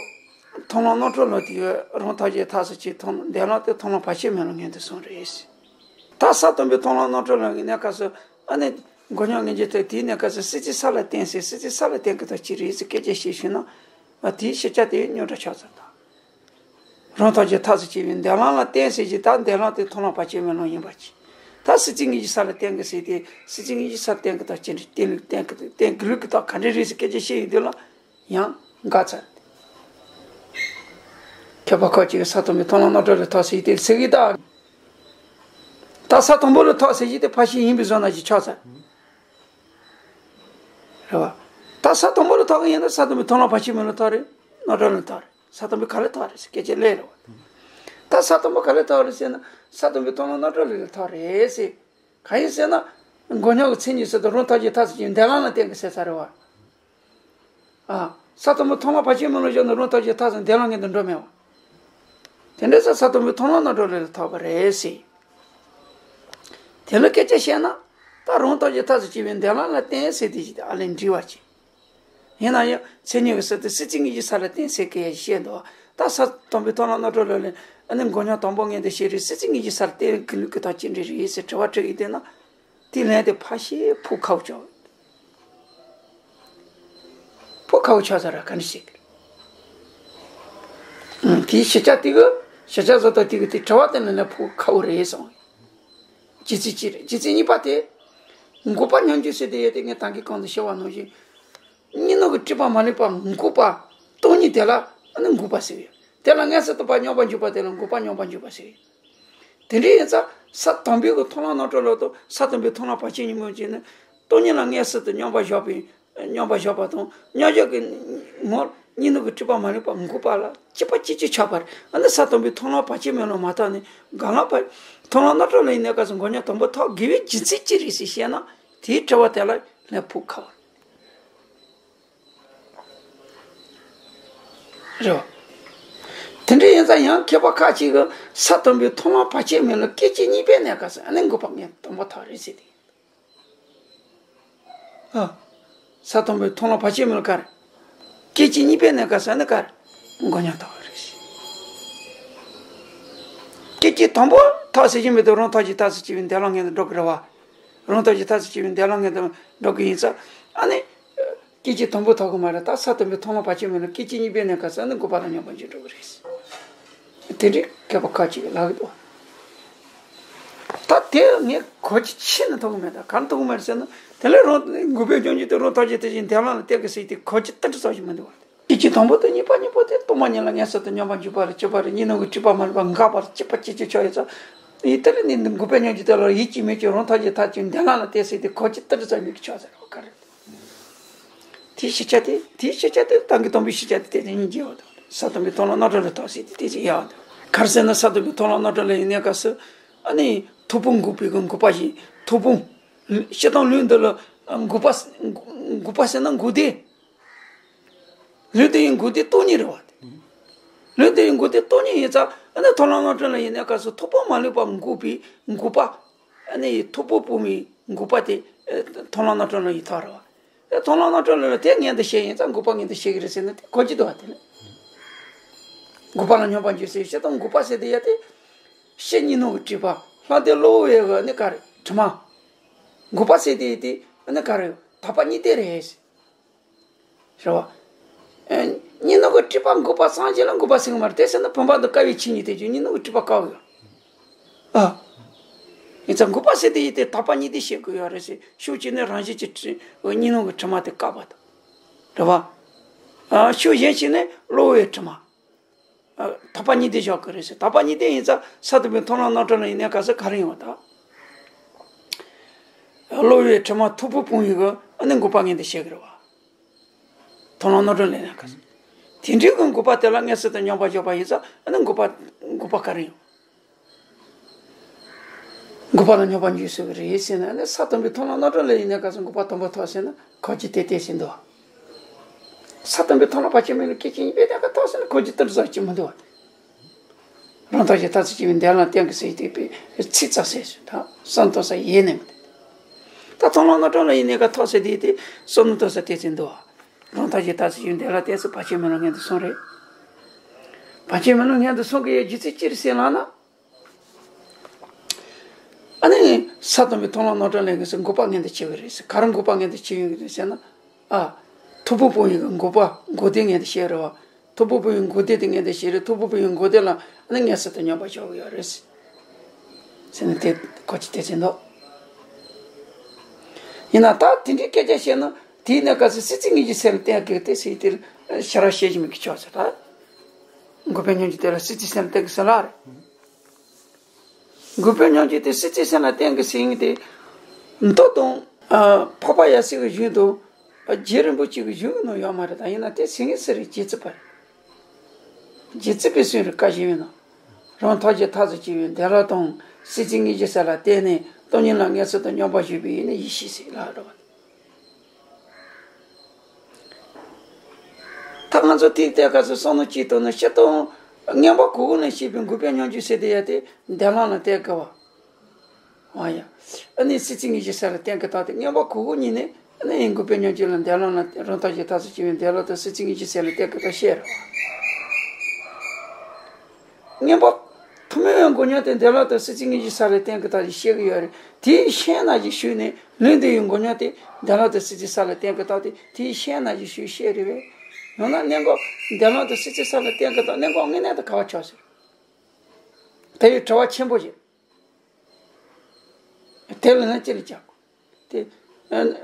མཐོང་ལམ་རྣམ་གྲོལ་ལ་དེ་ཡོད་རང་ཐོག་བཅས་ཐབས་སུ་བྱས་མཐོང་འདས་ལམ་དེ་མཐོང་ལམ་བར་ཆད་མེད་ལ་མངོན་དུ་སོང་རེད། ད་ས་དང་པོའི་མཐོང་ལམ་རྣམ་གྲོལ་ལ་ཡིན་ན་ག་ས་ཨ་ནི། འགོག་སྙོམས་ངེས་འབྱུང་དེ་དེའི་གནས་སྐབས་སུ་སྲིད་རྩེ་ས་ལ་བརྟེན་ཟེར་སྲིད་རྩེ་ས་ལ་བརྟེན་གྱི་ཐབས་ཅི་རེད་ཟེར་སྐད་ཆ་བཤད་ཞུས་ན། དེའི་ཤེས་བྱ་དེ་རྙོག་དྲ་ཆགས་ཚར་དང་། རང་ཐོག་བཅས་ཐབས་སུ་བྱས་པའི་འདས་ལམ་ལ་བརྟེན་ཟེར་གྱི་ད་འདས་ལམ་དེ་མཐོང་ལམ་བར་ཆད་མེད་ལམ་ཡིན་པ་ཅི། ད་སྲིད་རྩེ་གཉིས་ཀྱི་ས་ལ་བརྟེན་དགོས་ཟེར་ཏེ་སྲིད་རྩེ་གཉིས་ཀྱི་ས་ལ་བརྟེན་གྱི་ཐབས་ཅི་འདྲ་བརྟེན་ལུགས་བརྟེན་གྱི་བརྟེན་དགོས་ལུགས་ཀྱི་ཐབས་ག་འདྲ་རེད་ཟེར་སྐད་ཆ་བཤད་ཡོང་དུས་ལ། ཡང་འགག་ཚར། མཁས་པ་ཁ་ཅིག་གིས་ས་དང་པོའི་མཐོང་ལམ་རྣམ་གྲོལ་ལས་ཐོག་ཟེར་ཏེ་ཟེར་གི་ད། ད་ས་དང་པོ་ལས་ཐོག་ཟེར་གྱི་དེ་ཕར་ཕྱིན་ཡིན་པའི་བཟོ་ན་ཅིག་ཆགས་ཚར། རེད་བ། ད་ས་དང་པོ་ལས་ཐོག་གི་ཡིན་ན་ས་དང་པོའི་མཐོང་ལམ་བར་ཆད་མེད་ལ་ཐོག་རེད། རྣམ་གྲོལ་ལ་ཐོག་རེད། ས་དང་པོའི་ག་ལས་ཐོག་རེད་ཟེར་སྐད་ཆ་སླེབས་རེད་བ། ད་ས་དང་པོ་ག་ལས་ཐོག་རེད་ཟེར་ན་ས་དང་པོའི་མཐོང་ལམ་རྣམ་གྲོལ་ལས་ཐོག་རེད་ཟེར། གང་ཡིན་ཟེར་ན། འགོག་སྙོམས་ཀྱི་མཚན་ཉིད་ཟེར་དུས་རང་ཐོག་བཅས་ཐབས་སུ་བྱས་འདས་ལམ་ལ་བརྟེན་དགོས་ཟེར་ཚར་རེད་བ། ཨ། ས་དང་པོ་མཐོང་ལམ་བར་ཆད་མེད་ལ་བཞག་ནས་རང་ཐོག་བཅས་ཐབས་སུ་འདས་ལམ་ངེས་དུ་འགྲོ་མེད་བ། དེ་འདྲ་ས་ས་དང་པོའི་མཐོང་ལམ་རྣམ་གྲོལ་ལས་ཐོག་པ་རེད་ཟེར། དེ་ལ་སྐད་ཆ་བཤད་ན། ད་རང་ཐོག་བཅས་ཐབས་སུ་བྱས་པའི་འདས་ལམ་ལ་བརྟེན་ཟེར་དེ་ཅིག་ཨ་ལས་འདྲི་བ་ཅིག་ཡིན་ན་ཡང་མཚན་ཉིད་ཀྱི་ས་དེ་སྲིད་རྩེ་གཉིས་ཀྱི་ས་ལ་བརྟེན་ཟེར་སྐད་བཤད་འདུག་ད་ས་དང་པོའི་མཐོང་ལམ་རྣམ་གྲོལ་ལ་ལས་ཨ་ནི་འགོག་སྙོམས་དང་པོ་ངེས་དུ་བྱས་རེད་སྲིད་རྩེ་གཉིས་ཀྱི་ས་ལ་བརྟེན་དགོས་ལུགས་ཀྱི་ཐབས་ཅི་འདྲ་རེད་ཟེར་དྲི་བ་དྲི་གི་བསྡད་ན། དེའི་ལན་དེ་ཕར་ཕྱིན་ཕུག་ཁ་བོ་ཅོག་ཕུགས་ཁག་པོ་ཆགས་ས་ར་ག་འདྲ་ཞིག་རེད། དེའི་ཤེས་བྱ་དེ་གི་ཤེས་བྱ་བཟོ་ལྟ་དེ་གི་དེ་དྲི་བ་དེ་ལ་ལས་ཕུགས་ཁག་པོ་རེད་གསུངས། རྒྱུ་མཚན་གཅིག་རེད། རྒྱུ་མཚན་གཉིས་པ་དེ། འགོག་པ་སྙོམས་འཇུག་ཟེར་དེ་ཡོད་དེ་ངས་ད་གིན་གོང་དུ་བཤད་པ་ནང་བཞིན། གཉིས་སྣང་གི་སྤྲོས་པ་མ་ལུས་པ་འགོག་པ། སྟོང་ཉིད་དེ་ལ་ཨ་ནི་འགོག་པ་ཟེར་ཡོད། དེ་ལ་མངོན་སུམ་དུ་བ་སྙོམས་པར་འཇུག་པ་དེ་ལ་འགོག་པ་སྙོམས་པར་འཇུག་པ་ཟེར་ཡོད། དེ་འདྲ་ཡིན་ཙང་ས་དང་པོའི་གི་མཐོང་ལམ་རྣམ་གྲོལ་ལ་དང་ས་དང་པོའི་མཐོང་ལམ་བར་ཆད་གཉིས་པོ་བྱས་ནས་སྟོང་ཉིད་ལ་མངོན་སུམ་དུ་སྙོམས་པར་བཞག་པའི་སྙོམས་པར་བཞག་པ་དང་སྙོམས་འཇུག་གི་ངོར་གཉིས་སྣང་གི་སྤྲོས་པ་མ་ལུས་པ་འགོག་པ་ལ་གཅིག་པ་གཅིག་གཅིག་ཆགས་པར་ཨ་ནི་ས་དང་པོའི་མཐོང་ལམ་བར་ཆད་མེད་ལ་མ་ཐོགས་ནས་གང་ལ་བར་མཐོང་ལམ་རྣམ་གྲོལ་ལ་ཡིན་ནའི་སྐབས་སུ་འགོག་སྙོམས་དང་པོ་ཐོགས་དགོས་པའི་རྒྱུ་མཚན་ཅི་རེད་ཟེར་བཤད་ན་དེའི་དྲི་བ་དེ་ལ་ལན་ཕུགས་ཁག་པོ་རེད་བ། དེ་འདྲ་ཡིན་ཙང་ཡང་མཁས་པ་ཁ་ཅིག་གིས་ས་དང་པོའི་མཐོང་ལམ་བར་ཆད་མེད་ལ་སྐད་ཅིག་གཉིས་པའི་གནས་སྐབས་སུ་ཨ་ནི་འགོག་པ་ངན་དང་པོ་ཐོགས་རེད་ཟེར་ཏེ། ཨ། ས་དང་པོའི་མཐོང་ལམ་བར་ཆད་མེད་ལ་ག་རེ། སྐད་ཅིག་གཉིས་པའི་གནས་སྐབས་སུ་ཨ་ནི་ག་རེ། འགོག་སྙོམས་ཐོགས་རེད་ཟེར། སྐད་ཅིག་དང་པོ་ཐོགས་ཟེར་གྱི་མེད་དུ་རང་ཐོགས་ཀྱི་ཐོགས་སུ་སྐྱེ་བའི་འདོད་ལམ་ངན་དུ་འགྲོ་གི་རེད་བ། རང་ཐོགས་ཀྱི་ཐོགས་སུ་སྐྱེ་བའི་འདོད་ལམ་ངན་དུ་འགྲོ་གི་ཡིན་ཙང་ཨ་ནི། སྐད་ཅིག་དང་པོ་ཐོགས་གི་མ་རེད། ད་ས་དང་པོའི་མཐོང་ལམ་བར་ཆད་མེད་ལ་སྐད་ཅིག་གཉིས་པའི་གནས་སྐབས་སུ་ནི་འགོག་པ་དང་སྙོམས་པར་འཇུག་འགྲོ་གི་རེད། དེ་འདྲའི་མཁས་པ་ཁ་ཅིག་ལབ་ཀྱི་འདུག་ད་དེ་ངས་གོ་རྒྱུ་ཆེ་ན་ཐོགས་གི་མེད། ད་ག་རེ་ཐོགས་གི་མ་རེད་ཟེར་ན་དེ་ལས་རང་འགོག་པའི་སྙོམས་འཇུག་དེ་རང་ཐོགས་ཀྱི་དེ་བཞིན་འདོད་ལམ་ལ་བརྟེན་གི་ཟེར་དེ་གོ་རྒྱུ་ཏིལ་འབྲུ་ཙམ་ཞིག་མི་འདུག་བ། སྐད་ཅིག་དང་པོ་དང་གཉིས་པ་གཉིས་པོ་དེ་སྟོང་པ་ཉིད་ལ་མངོན་སུམ་དུ་སྙོམས་པར་འཇུག་པ་ལ་སྤྱོད་པ་རེད། གཉིས་སྣང་གི་སྤྲོས་པ་མ་ལུས་པ་འགག་པ་ལ་གཅིག་པ་གཅིག་གཅིག་ཆགས་ཡོད་ཙང་། ཡིན་དེ་ལས་ནི་འགོག་པའི་སྙོམས་འཇུག་དེ་ལ་ཡིད་ཀྱིས་མི་བསྐྱོད་རང་ཐོགས་ཀྱི་ཐོགས་ཀྱི་འདོད་ལམ་ལ་བརྟེན་ཟེར་དེ་གོ་རྒྱུ་ཏིལ་འབྲུ་ཙམ་མིག་གིས་ཆོག་ཟེར་བ་ག་རེ། དེའི་ཤེས་བྱ་དེ་དེའི་ཤེས་བྱ་དེ་ད་གིན་དང་པོའི་ཤེས་བྱ་དེ་དེ་དེ་གཉིས་འགྱེལ་བ་དང་ས་དང་པོའི་མཐོང་ལམ་རྣམ་གྲོལ་ལ་ཐོགས་ཟེར་དེ་དེ་ཅི་ཡང་དང་ག་རེ་ཟེར་ན་ས་དང་པོའི་མཐོང་ལམ་རྣམ་གྲོལ་ལ་ཡིན་ནའི་སྐབས་སུ་ཨ་ནི་ཐོབ་པ་འགོག་པའི་གི་འགོག་པ་ཞིག་ཐོབ་པ། སྤྱིར་བཏང་ལུས་འདི་ལ་འགོག་པ་འགོག་པ་ཟེར་ན་འགོག་བདེ། ལུས་འདི་ཡི་འགོག་བདེ་སྟོང་ཉིད་རེད་བ། ལུས་འདི་ཡི་འགོག་བདེ་སྟོང་ཉིད་ཡིན་ཙང་ཨ་ནི་མཐོང་ལམ་རྣམ་གྲོལ་ལ་ཡིན་ནའི་སྐབས་སུ་ཐོབ་པ་མ་ལུས་པ་འགོག་པའི་འགོག་པ། ཨ་ནི་ཐོབ་པ་སྤོང་བའི་འགོག་པ་དེ་མཐོང་ལམ་རྣམ་གྲོལ་ལ་ཡི་ཐོགས་རེད་བ། མཐོང་ལམ་རྣམ་གྲོལ་ལ་དེ་ངན་དུ་བྱས་ཡིན་ཙང་འགོག་པ་ངན་དུ་བྱེད་ཀྱི་རེད་ཟེར་ན་དེ་གོ་རྒྱུ་འདུག་བ། དེ་ལ་འགོག་པ་ལ་སྙོམས་པར་འཇུག་ཟེར་བྱེད་དང་འགོག་པ་ཟེར་དེ་ཡ་དེ། ཕྱི་གཉིས་སྣང་གི་སྤྲོས་པ་ལྷག་བསྡད་གློ་བུར་བའི་ནི་ག་རེ་དྲི་མ། འགོག་པ་ཟེར་དེ་ཡི་དེ་ནི་ག་རེ་དག་པ་གཉིས་ལྡན་རེད། རེད་བ། ཨེ། གཉིས་སྣང་གི་སྤྲོས་པ་འགོག་པ་སངས་རྒྱས་ལ་འགོག་པ་ཟེར་གི་མ་རེད། དེ་ཟེར་ན་བུམ་པ་དང་ཀ་བའི་ཆོས་ཉིད་དེ་བརྗོད་གཉིས་སྣང་གི་སྤྲོས་པ་བཀག་གི་ཡོད། ཨ། ཡིན་ཙང་འགོག་པ་ཟེར་དེ་ཡི་དེ་དག་པ་གཉིས་ལྡན་བྱེད་དགོས་ཡོད་རེད་ཟེར། ཕྱོགས་གཅིག་ནས་རང་བཞིན་གྱི་དྲི་གཉིས་སྣང་གི་དྲི་མ་དེ་བཀག་པ་དང་། རེད་བ། ཨ། ཕྱོགས་གཞན་ཞིག་ནས་གློ་བུར་བའི་དྲི་མ། ཨ། དག་པ་གཉིས་ལྡན་བཞག་གི་རེད་ཟེར། དག་པ་གཉིས་ལྡན་ཡིན་ཙང་ས་དང་པོའི་མཐོང་ལམ་རྣམ་གྲོལ་ལ་ཡིན་ནའི་སྐབས་སུ་ག་རེ་ཡོང་བ་དང་། གློ་བུར་བའི་དྲི་མ་ཐོབ་པ་སྤོང་བའི་གི་ཨ་ནི་འགོག་པ་ངན་དུ་བྱེད་ཀྱི་རེད་བ། མཐོང་ལམ་རྣམ་གྲོལ་ལ་ཡིན་ནའི་སྐབས་སུ། དེ་འདྲའི་གི་འགོག་པ་དེ་ལ་མངོན་སུམ་དུ་སྙོམས་པར་འཇུག་པ་ཡིན་ཙང་ཨ་ནི་འགོག་པ་འགོག་པ་ག་རེ་ཡོང་། འགོག་པ་ལ་སྙོམས་པར་འཇུག་ཟེར་གི་རེད་ཟེར་ན་ནི་ས་དང་པོའི་མཐོང་ལམ་རྣམ་གྲོལ་ལ་ཡིན་ནའི་སྐབས་སུ་འགོག་པ་དང་པོ་ཐོགས་ཟེར་ན་གོ་རྒྱུ་དེ་དེ་ཟེར་འདུག་ས་དང་པོའི་མཐོང་ལམ་བར་ཆད་མེད་ལ་སྐད་ཅིག་གཉིས་པའི་གནས་སྐབས་ཐོགས་ཟེར་ན་གོ་རྒྱུ་ཏིལ་འབྲུ་ཙམ་ཅིག་མི་འདུག་བ། རང་ཐོགས་ཀྱི་ཐོགས་སུ་སྐྱེ་བའི་འདོད་ལམ་བརྟེན་གི་ཟེར་དེ་པའི་ཚིག་ཙམ་ཟེར་ཞིང་ད་བསམ་གཏན་ས་ཡེ་ནས་མི་འདུག་ད་མཐོང་ལམ་རྣམ་གྲོལ་ལ་ཡིན་ནའི་སྐབས་ཐོགས་ཟེར་དེ་དེ་བསམ་གཏན་ས་དེ་ཟེར་འདུག་བ། རང་ཐོགས་ཀྱི་ཐོགས་སུ་སྐྱེ་བའི་འདོད་ལམ་བརྟེན་ཟེར་བར་ཆད་མེད་ལ་ངན་དུ་སོང་རེད། བར་ཆད་མེད་ལ་ངན་དུ་སོང་གི་ཡོད་རྒྱུ་མཚན་ཅི་རེད་ཟེར་ལབ་ན། ཨ་ནི། ས་དང་པོའི་མཐོང་ལམ་རྣམ་གྲོལ་ལ་ཡིན་ཟེར་འགོག་པ་ངན་དུ་བྱེད་ཀྱི་རེད་ཟེར། ག་རེ་འགོག་པ་ངན་དུ་བྱེད་ཀྱི་རེད་ཟེར་ན། ཨ། ཐོབ་པ་སྤོང་བའི་འགོག་པ་འགོག་བདེ་ངན་དུ་བྱེད་རེད་བ། ཐོབ་པ་སྤོང་བའི་འགོག་བདེ་དེ་ངན་དུ་བྱེད་རེད། ཐོབ་པ་སྤོང་བའི་འགོག་བདེ་ལ་ཨ་ནི་མངོན་སུམ་དུ་སྙོམས་པར་འཇུག་གི་ཡོད་རེད་ཟེར། ཟེར་ན་དེ་གོ་རྒྱུ་དེ་ཟེར་འདུག་ཡིན་ན་ད་དེ་འདྲའི་སྐད་ཆ་བཤད་ན་དེའི་གནས་སྐབས་སུ་སྲིད་རྩེ་ལྔ་བརྒྱའི་ས་ལ་བརྟེན་གྱི་དེ་ཟེར་དེ་ཞེ་དྲག་བཤད་ཀྱི་མེད་ཀྱི་ཆོག་ཟེར་ད། འགོག་པའི་སྙོམས་འཇུག་དེ་ལ་སྲིད་རྩེའི་ས་ལ་བརྟེན་གྱི་ཟེར་ལ་རེད། འགོག་པའི་སྙོམས་འཇུག་དེ་སྲིད་རྩེའི་ས་ལ་བརྟེན་གྱི་ཟེར་ཡིན་ཏེ། མདོ་དང་། ཨ། འཕགས་པ་ཡབ་སྲས་ཀྱི་གཞུང་དང་། རྗེ་རིན་པོ་ཆེ་གི་གཞུང་གི་ནང་ཡོད་མ་རེད། ད་ཡིན་ན་དེ་ཟེར་མཁན་སུ་རེད། རྗེ་བཙུན་པ་རེད། རྗེ་བཙུན་པའི་གསུང་རེད། བཀའ་བཞིན་ཡིན་ན། རང་ཐོགས་ཀྱི་ཐོགས་སུ་སྐྱེ་བའི་འདོད་ལམ་དང་སྲིད་རྩེ་ལྔ་བརྒྱའི་ས་ལ་བརྟེན་ནས་སྟོང་ཉིད་ལ་མངོན་སུམ་དུ་སྙོམས་པར་འཇུག་པའི་ཡིན་ན་ཡེ་ཤེས་ཟེར་ལབ་རེད་བ། ད་ང་ཚོ་དེའི་ཐད་ཀ་ཚོ་བསམ་བློ་ཅིག་གཏོང་ན་སྤྱིར་བཏང་མངོན་པ་གོ་གོ་ནས་བཤད་པའི་འགོག་པའི་སྙོམས་འཇུག་ཟེར་དེ་ཡ་དེ་འདོད་ལམ་ལ་བརྟེན་དགོས་པ། ཨ་ཡ། ཨ་ནི་སྲིད་རྩེ་ལྔ་བརྒྱའི་ས་ལ་བརྟེན་དགོས་ད་དེ་མངོན་པ་གོ་གོ་ཉིད་ནས་ཨ་ནི་འགོག་པའི་སྙོམས་འཇུག་ལ་འདོད་ལམ་ལ་རང་ཐོགས་ཀྱི་ཐོགས་སུ་སྐྱེ་བའི་འདོད་ལམ་དང་སྲིད་རྩེ་ལྔ་བརྒྱའི་ས་ལ་བརྟེན་དགོས་ད་བཤད་རེད་བ། མངོན་པ། ཐུན་མོང་བའི་མགོ་རྙོག་དེ་འདས་ལོག་ཏུ་སྲིད་རྩེ་དངོས་གཞིའི་ས་ལ་བརྟེན་གྱི་རྟགས་ཞེས་བཤད་ཀྱི་ཡོད་རེད། དེའི་ཤན་ན་ཞིག་ཞུས་ནས་ལུས་འདི་ཡི་མགོ་རྙོག་དེ་འདས་ལོག་ཏུ་སྲིད་རྩེའི་ས་ལ་བརྟེན་གྱི་རྟགས་དེ་དེའི་ཤན་ན་ཞིག་ཞུས་བཤད་རེད་པས། ཡང་ན་གནད་འགག་འདས་ལོག་ཏུ་སྲིད་རྩེའི་ས་ལ་བརྟེན་གྱི་རྟགས་གནད་འགག་དངོས་གནས་དུ་ག་བ་ཆགས་ཟེར། དེ་ཡི་དྲི་བ་ཆེན་པོ་ཞིག་དེ་ལ་ནི་ཅི་ལ་བྱ་དགོས། དེ།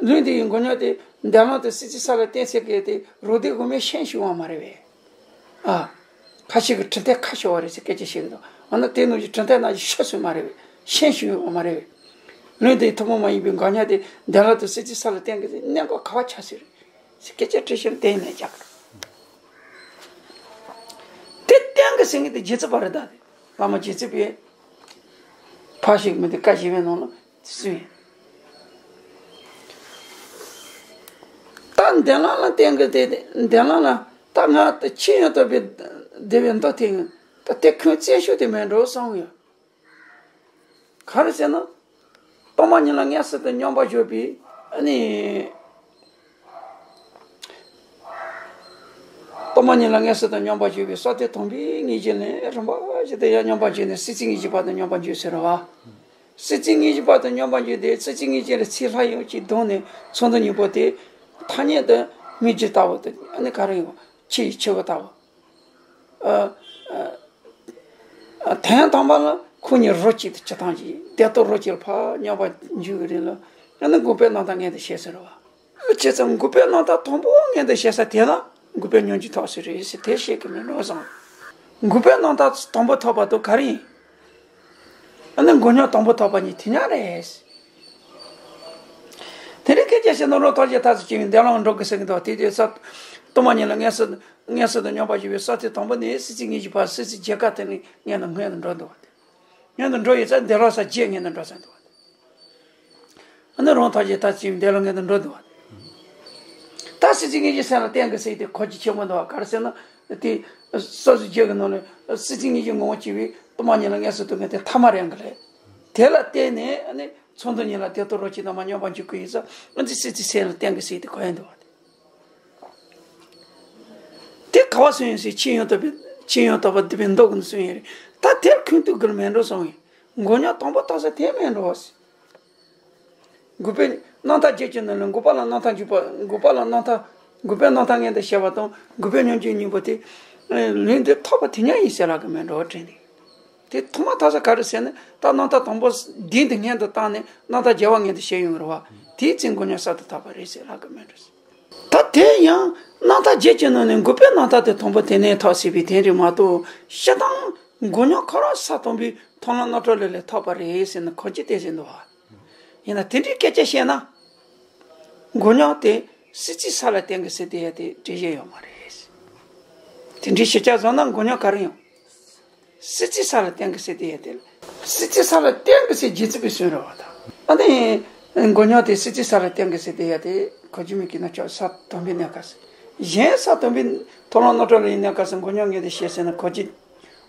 ལུས་འདི་ཡི་མགོ་རྙོག་དེ་འདས་ལོག་ཏུ་སྲིད་རྩེའི་ས་ལ་བརྟེན་ཟེར་གི་དེ་རོ་དེ་དབུ་མའི་ཤན་ཞུགས་པ་མ་རེད་པས། ཨ། ཁ་ཤས་ཀྱིས་འཕྲིན་ཐེངས་ཁ་ཤོར་བ་རེད་ཟེར་སྐད་ཆ་བཤད་གི་འདུག་ཨ་ནི་དེ་ནང་བཞིན་འཕྲིན་ཐེངས་ནང་བཞིན་ཤོར་སོང་མ་རེད་པས། ཤན་ཞུགས་པ་མ་རེད་པས། ལུས་འདི་ཡི་ཐུན་མོང་མ་ཡིན་པའི་མགོ་རྙོག་དེ་འདས་ལོག་ཏུ་སྲིད་རྩེའི་ས་ལ་བརྟེན་གི་དེ་གནད་འགག་ག་བ་ཆགས་ཟེར། ཟེར་སྐད་ཆ་དྲིས་ཤིང་དེ་ཡིན་ནས་རྒྱག་གི། དེ་བརྟེན་གི་ཟེར་མཁན་དེ་རྗེ་བཙུན་པ་རེད་ད། བླ་མ་རྗེ་བཙུན་པས་ཕར་ཞིག་མི་དེ་བཀའ་བཞི་པའི་ནང་ལ་གསུངས་ཡིན། ད་འདས་ལོག་ལ་བརྟེན་གི་དེ་འདས་ལོག་ལ་ད་ང་ད་ཕྱིས་ཡོང་ཐུབ་པའི་བདེ་བའི་མདོ་དེ་ད་དེ་ཁོང་བཙན་ཤུགས་དེ་མེད་འགྲོ་བསམ་ཡོད། ག་རེ་ཟེར་ན། སྟོང་པ་ཉིད་ལ་མངོན་སུམ་དུ་སྙོམས་པར་ཞུགས་པའི་ཨ་ནི། སྟོང་པ་ཉིད་ལ་མངོན་སུམ་དུ་སྙོམས་པར་ཞུགས་པའི་ས་དེ་དང་པོའི་ངེས་ཤེས་ལས་རིམ་པ་བཞིན་དུ་ཡང་སྙོམས་པར་འཇུག་ནས་སྲིད་རྩེ་དངོས་གཞིའི་བར་དུ་སྙོམས་པར་འཇུག་ཟེར་བ། སྲིད་རྩེ་དངོས་གཞིའི་བར་དུ་སྙོམས་པར་འཇུག་དེ་སྲིད་རྩེ་དངོས་གཞི་ལ་ཚིག་ལྷག་ཡོད་ཅིག་བསྡོམས་ནས་ཚོར་འདུ་གཉིས་པོ་དེ་ཐ་སྙད་དུ་སྨིག་རྒྱུ་ལྟ་བུ་དེ་ཨ་ནི་ག་རེ་ཡོད་ཆུ་ཡི་ཆུ་བུར་ལྟ་བུ། ཨ། ཨ། ཨ། དོན་དམ་པ་ལ་ཁོ་གཉིས་རོ་གཅིག་ཏུ་གྱུར་སྟངས་ཀྱིས་དེ་ལྟར་རོ་གཅིག་ལ་ཕར་སྙོམས་པར་འཇུག་གི་རེད་ལ། ཡང་ན་འགུགས་པའི་རྣམ་ཐར་མངོན་དུ་བྱེད་ཟེར་བ། བྱས་ཙང་འགུགས་པའི་རྣམ་ཐར་དང་པོ་མངོན་དུ་བྱེད་ས་དེ་ལ་འགུགས་པའི་སྙོམས་འཇུག་ཐོབ་ས་རེད་ཟེར་དེ་བཤད་ཀྱི་མིན་འགྲོ་བསམ། འགུགས་པའི་རྣམ་ཐར་དང་པོ་ཐོབ་པ་དང་ག་རེ་ཡིན། ཨ་ནི་མགོ་རྙོག་དང་པོ་ཐོབ་པ་གཉིས་དེ་ཉག་རེད། དེ་རིང་སྐད་ཆ་བཤད་ན་རང་ཐོག་གཞན་ཐག་ཏུ་བཅད་པའི་འདས་ལོག་འགྲོ་དགོས་ཟེར་གྱི་འདུག་དེ་དུས་ས། སྟོང་པ་ཉིད་ལ་མངོན་སུམ། མངོན་སུམ་དུ་སྙོམས་པར་ཞུགས་པའི་ས་དེ་དང་པོ་ནས་སྲིད་རྩེ་དངོས་གཞིའི་བར་སྲིད་རྩེ་བརྒྱད་ཀ་དེ་ནས་མངོན་དུ་མངོན་དུ་འགྲོ་འདུག་བ་དེ། མངོན་དུ་འགྲོ་ཡོད་ཙང་འདས་ལོག་ས་བརྒྱད་མངོན་དུ་འགྲོ་ས་འདུག་བ་དེ། ཨ་ནི་རང་ཐོག་གཞན་ཐག་བཅད་པའི་འདས་ལོག་མངོན་དུ་འགྲོ་འདུག་བ་དེ། ད་སྲིད་རྩེ་དངོས་གཞིའི་སེམས་ལ་བརྟེན་དགོས་ཟེར་དེ་གོ་རྒྱུ་ཆེན་པོ་འདུག་བ། ག་རེ་ཟེར་ན། དེ། ས་བཅུ་བརྒྱད་ཀྱི་ནང་ནས་སྲིད་རྩེ་དངོས་གཞི་ངོ་བོ་གཅིག་པའི་སྟོང་པ་ཉིད་ལ་མངོན་སུམ་དུ་མངོན་དེ་ཐ་མ་རང་གི་རེད། དེ་ལ་བརྟེན་ནས་ཨ་ནི་ཚོར་འདུ་གཉིས་ལ་དེ་ལྟར་རོ་གཅིག་ནང་མ་སྙོམས་པར་འཇུག་གི་ཡིན་ཙང་ཨ་ནི་སྲིད་རྩེའི་སེམས་ལ་བརྟེན་དགོས་ཟེར་དེ་གོ་ཡ་འདུག་བ་དེ། དེ་ག་བ་གསུངས་ཡོད་ཟེར་ཕྱིས་ཡོང་དག་པའི་ཕྱིས་ཡོང་དག་པ་འདི་པའི་མདོ་ཀུན་གསུངས་ཡོད་རེད། ད་དེར་ཁུངས་གཏུག་དགོས་མེད་འགྲོ་བསམ་ཡོད། མགོ་རྙོག་དང་པོ་ཐོབ་ས་དེ་མེད་འགྲོ་བ་ཟེར། འགུགས་པའི་རྣམ་ཐར་བརྒྱད་ཀྱི་ནང་ནས་འགུགས་པ་ལ་རྣམ་ཐར་འཇུག་པ། འགུགས་པ་ལ་རྣམ་ཐར། འགུགས་པའི་རྣམ་ཐར་མངོན་དུ་བྱེད་པ་དང་འགུགས་པའི་སྙོམས་འཇུག་གཉིས་པོ་དེ་ལུས་འདི་ཐོབ་པ་དེ་ཉག་ཡིན་ཟེར་ལབ་གི་མེད་འགྲོ་བ་དྲན་ཏེ། དེ་ཐོག་མ་ཐོབ་ས་ག་རེ་ཟེར་ན་ད་རྣམ་ཐར་དང་པོ་བདུན་དེ་སྔོན་དུ་བཏང་ནས་རྣམ་ཐར་བརྒྱད་པ་མངོན་དུ་བྱེད་ཡོང་རེད་བ། དེའི་ཚེ་མགོ་རྙོག་གསར་དུ་ཐོབ་པ་རེད་ཟེར་ལབ་གི་མེད་འགྲོ། ད་དེ་ཡང་རྣམ་ཐར་བརྒྱད་ཀྱི་ནང་ནས་འགུགས་པའི་རྣམ་ཐར་དེ་དང་པོ་དེ་ནས་ཐོབ་སྲིད་པའི་དོན་རེད་མ་གཏོགས་སྤྱིར་བཏང་མགོ་རྙོག་ཁོ་རང་ས་དང་པོའི་མཐོང་ལམ་རྣམ་གྲོལ་ལས་ལས་ཐོབ་པ་རེད་ཟེར་ན་གོ་རྒྱུ་དེ་ཟེར་འདུག་བ། ཡིན་ན་དེ་འདྲའི་སྐད་ཆ་བཤད་ན། མགོ་རྙོག་དེ་སྲིད་རྩེའི་ས་ལ་བརྟེན་གི་ཟེར་དེ་ཡ་དེ་འགྲེལ་བཤད་ཡོད་མ་རེད། དེ་འདྲའི་ཞིབ་ཆ་བཟོ་ན་མགོ་རྙོག་ག་རེ་ཡོང་། སྲིད་རྩེའི་ས་ལ་བརྟེན་གི་ཟེར་དེ་ཡ་དེ་ལ། སྲིད་རྩེའི་ས་ལ་བརྟེན་གི་ཟེར་རྗེ་བཙུན་པས་གསུངས་རེད་བ་ད། ཨ་ནི། མགོ་རྙོག་དེ་སྲིད་རྩེའི་ས་ལ་བརྟེན་གི་ཟེར་དེ་ཡ་དེ་གོ་རྒྱུ་མེད་ཀི་ན་ཅོག་ས་དང་པོའི་གནས་སྐབས་སུ། གཞན་ས་དང་པོའི་མཐོང་ལམ་རྣམ་གྲོལ་ལ་ཡིན་གནས་སྐབས་སུ་མགོ་རྙོག་ངེས་དེ་ཤེས་ཟེར་ན་གོ་རྒྱུ།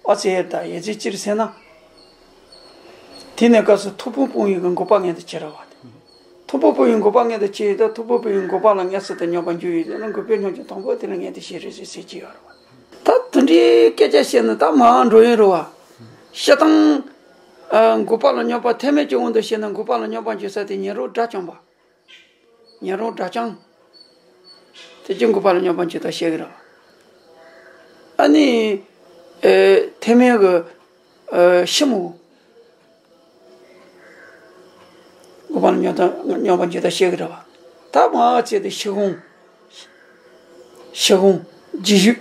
ཨོ་ཙི་ཡེར་ད་ཡེ་ཙི་ཅིར་ཟེར་ན། དེ་ནས་སྐབས་སུ་ཐུབ་དཔོན་དཔང་ཡིག་གི་འགོག་པ་མངོན་དུ་བྱེད་ར་བ་དེ། ཐུབ་དཔོན་དཔང་ཡིག་འགོག་པ་མངོན་དུ་བྱེད་ཡོད་ད་ཐུབ་དཔོན་དཔང་ཡིག་འགོག་པ་ལ་མངོན་སུམ་དུ་སྙོམས་པར་འཇུག་ཡོད་ཟེར་ན་འགུགས་པའི་སྙོམས་འཇུག་དང་པོ་དེ་ལ་མངོན་དུ་བྱེད་རེད་ཟེར་ཟེར་གྱི་ཡོད་ར་བ། ད་དེ་འདྲའི་སྐད་ཆ་བཤད་ན་ད་མར་འགྲོ་ཡོད་ར་བ། སྤྱིར་བཏང་། འགོག་པ་ལ་སྙོམས་པར་ཐེག་དམན་གྱི་དབང་དུ་བྱས་ན་འགོག་པ་ལ་སྙོམས་པར་འཇུག་ས་དེ་ཉོན་མོངས་དགྲ་བཅོམ་པ། ཉོན་མོངས་དགྲ་བཅོམ། དེ་ཅི་འགོག་པ་ལ་སྙོམས་པར་འཇུག་ད་བཤད་གི་རེད། ཨ་ནི། ཨེ། ཐེག་དམན་གྱི། ཨེ། ཕྱི་མོ། འགོག་པ་ལ་སྙོམས་ད་སྙོམས་པར་འཇུག་ད་བཤད་གི་རེད་བ། ད་མ་བྱས་ཏེ་ཕྱི་དབང་། ཕྱི་དབང་། རྗེས་འཇུག་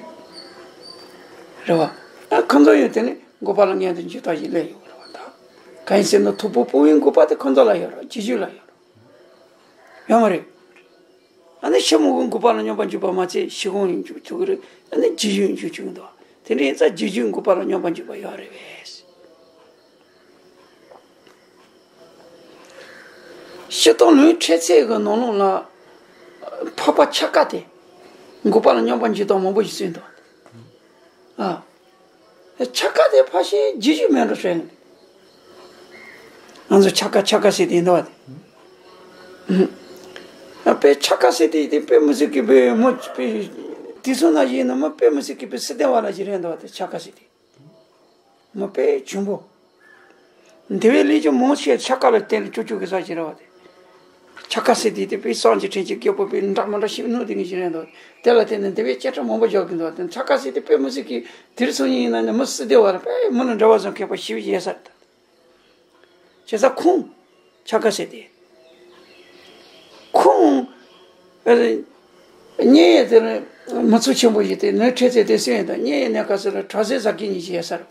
རེད་བ། ཨ་ཁོ་ཚོ་ཡོད་དེ་ནི་འགོག་པ་ལ་མངོན་དུ་འཇུག་ད་ཞིག་སླེབས་ཡོད་རེད་བ་ད། གང་ཡིན་ཟེར་ན་ཐུབ་དཔོན་དཔང་ཡིག་འགོག་པ་དེ་ཁོ་ཚོ་ལ་ཡོད་རེད་རྗེས་འཇུག་ལ་ཡོད་རེད། ཡོད་མ་རེད། ཨ་ནི་ཕྱི་མོ་གི་འགོག་པ་ལ་སྙོམས་པར་འཇུག་པ་མ་ཚད་ཕྱི་དབང་ཡང་འཇུག་ཆོག་གི་རེད། ཨ་ནི་རྗེས་འཇུག་ཡང་འཇུག་ཆོག་གི་འདུག་དེ་འདྲ་ཡིན་ཙང་རྗེས་འཇུག་འགོག་པ་ལ་སྙོམས་པར་འཇུག་པ་ཡོད་རེད་པས། སྤྱིར་བཏང་ལུང་འཕྲད་ཚད་ཀྱི་ནང་ལོགས་ལ། འཕགས་པ་འཆར་ཀ་དེ། འགོག་པ་ལ་སྙོམས་པར་འཇུག་སྟངས་མང་པོ་ཞིག་གསུངས་འདུག་ཨ། འཆར་ཀ་དེ་ཕལ་ཆེར་རྗེས་འཇུག་མིན་འགྲོ་ཞེས། ང་ཚོ་འཆར་ཀ་འཆར་ཀ་ཟེར་དེ་འདུག་བ་དེ། དཔེ་འཆར་ཀ་ཟེར་དེ་དེ་དཔེ་མི་སྲིད་ཀི་དཔེ་མོ་དཔེ། དེ་ཚོ་ན་ཡིན་ན་མ་དཔེ་མི་སྲིད་ཀི་དཔེ་སྲིད་དེ་བ་ལ་ཞིག་རེད་འདུག་བ་དེ་འཆར་ཀ་ཟེར་དེ། མི་དཔེ་ཆེན་པོ། འདི་བའི་ལས་ཀྱི་མང་ཆེ་འཆད་ཁ་ལ་བརྟེན་ནས་ཅོ་ཅོ་གི་ས་ཞིག་རེད་བ་དེ། འཆད་ཁ་ཟེར་དུས་དེ་དཔེ་སངས་རྒྱས་དྲིན་ཅན་རྒད་པོ་དཔེ་འདྲ་མི་འདྲ་ཞིག་ནོ་དེ་ངས་ཞིག་རེད་འདུག་དེ་ལ་བརྟེན་ནས་འདི་བའི་སྐད་ཆ་མང་པོ་བཞག་གི་འདུག་དེ་འཆད་ཁ་ཟེར་དེ་དཔེ་མི་སྲིད་ཀྱི་དེར་སོང་ཡིན་ན་ནི་མི་སྲིད་བདེ་བ་ལ་དཔེ་མི་ལ་འདྲ་བ་བཟང་མཁས་པ་ཞིག་ཡོད་ས་རེད། བྱས་ཙང་ཁོང་འཆད་ཁ་ཟེར་དེ། ཁོང་། ཨ། གཉེན་ཡས་དེ་ལ་མི་ཚོགས་ཆེན་པོ་ཞིག་དེ་ནོར་ཁྲལ་ཚད་དེ་སུ་ཡིན་དང་གཉེན་ཡས་གནས་སྐབས་སུ་ལ་གྲྭ་ཟས་ཟ་མཁན་གཉིས་ཀྱི་ཡས་སར།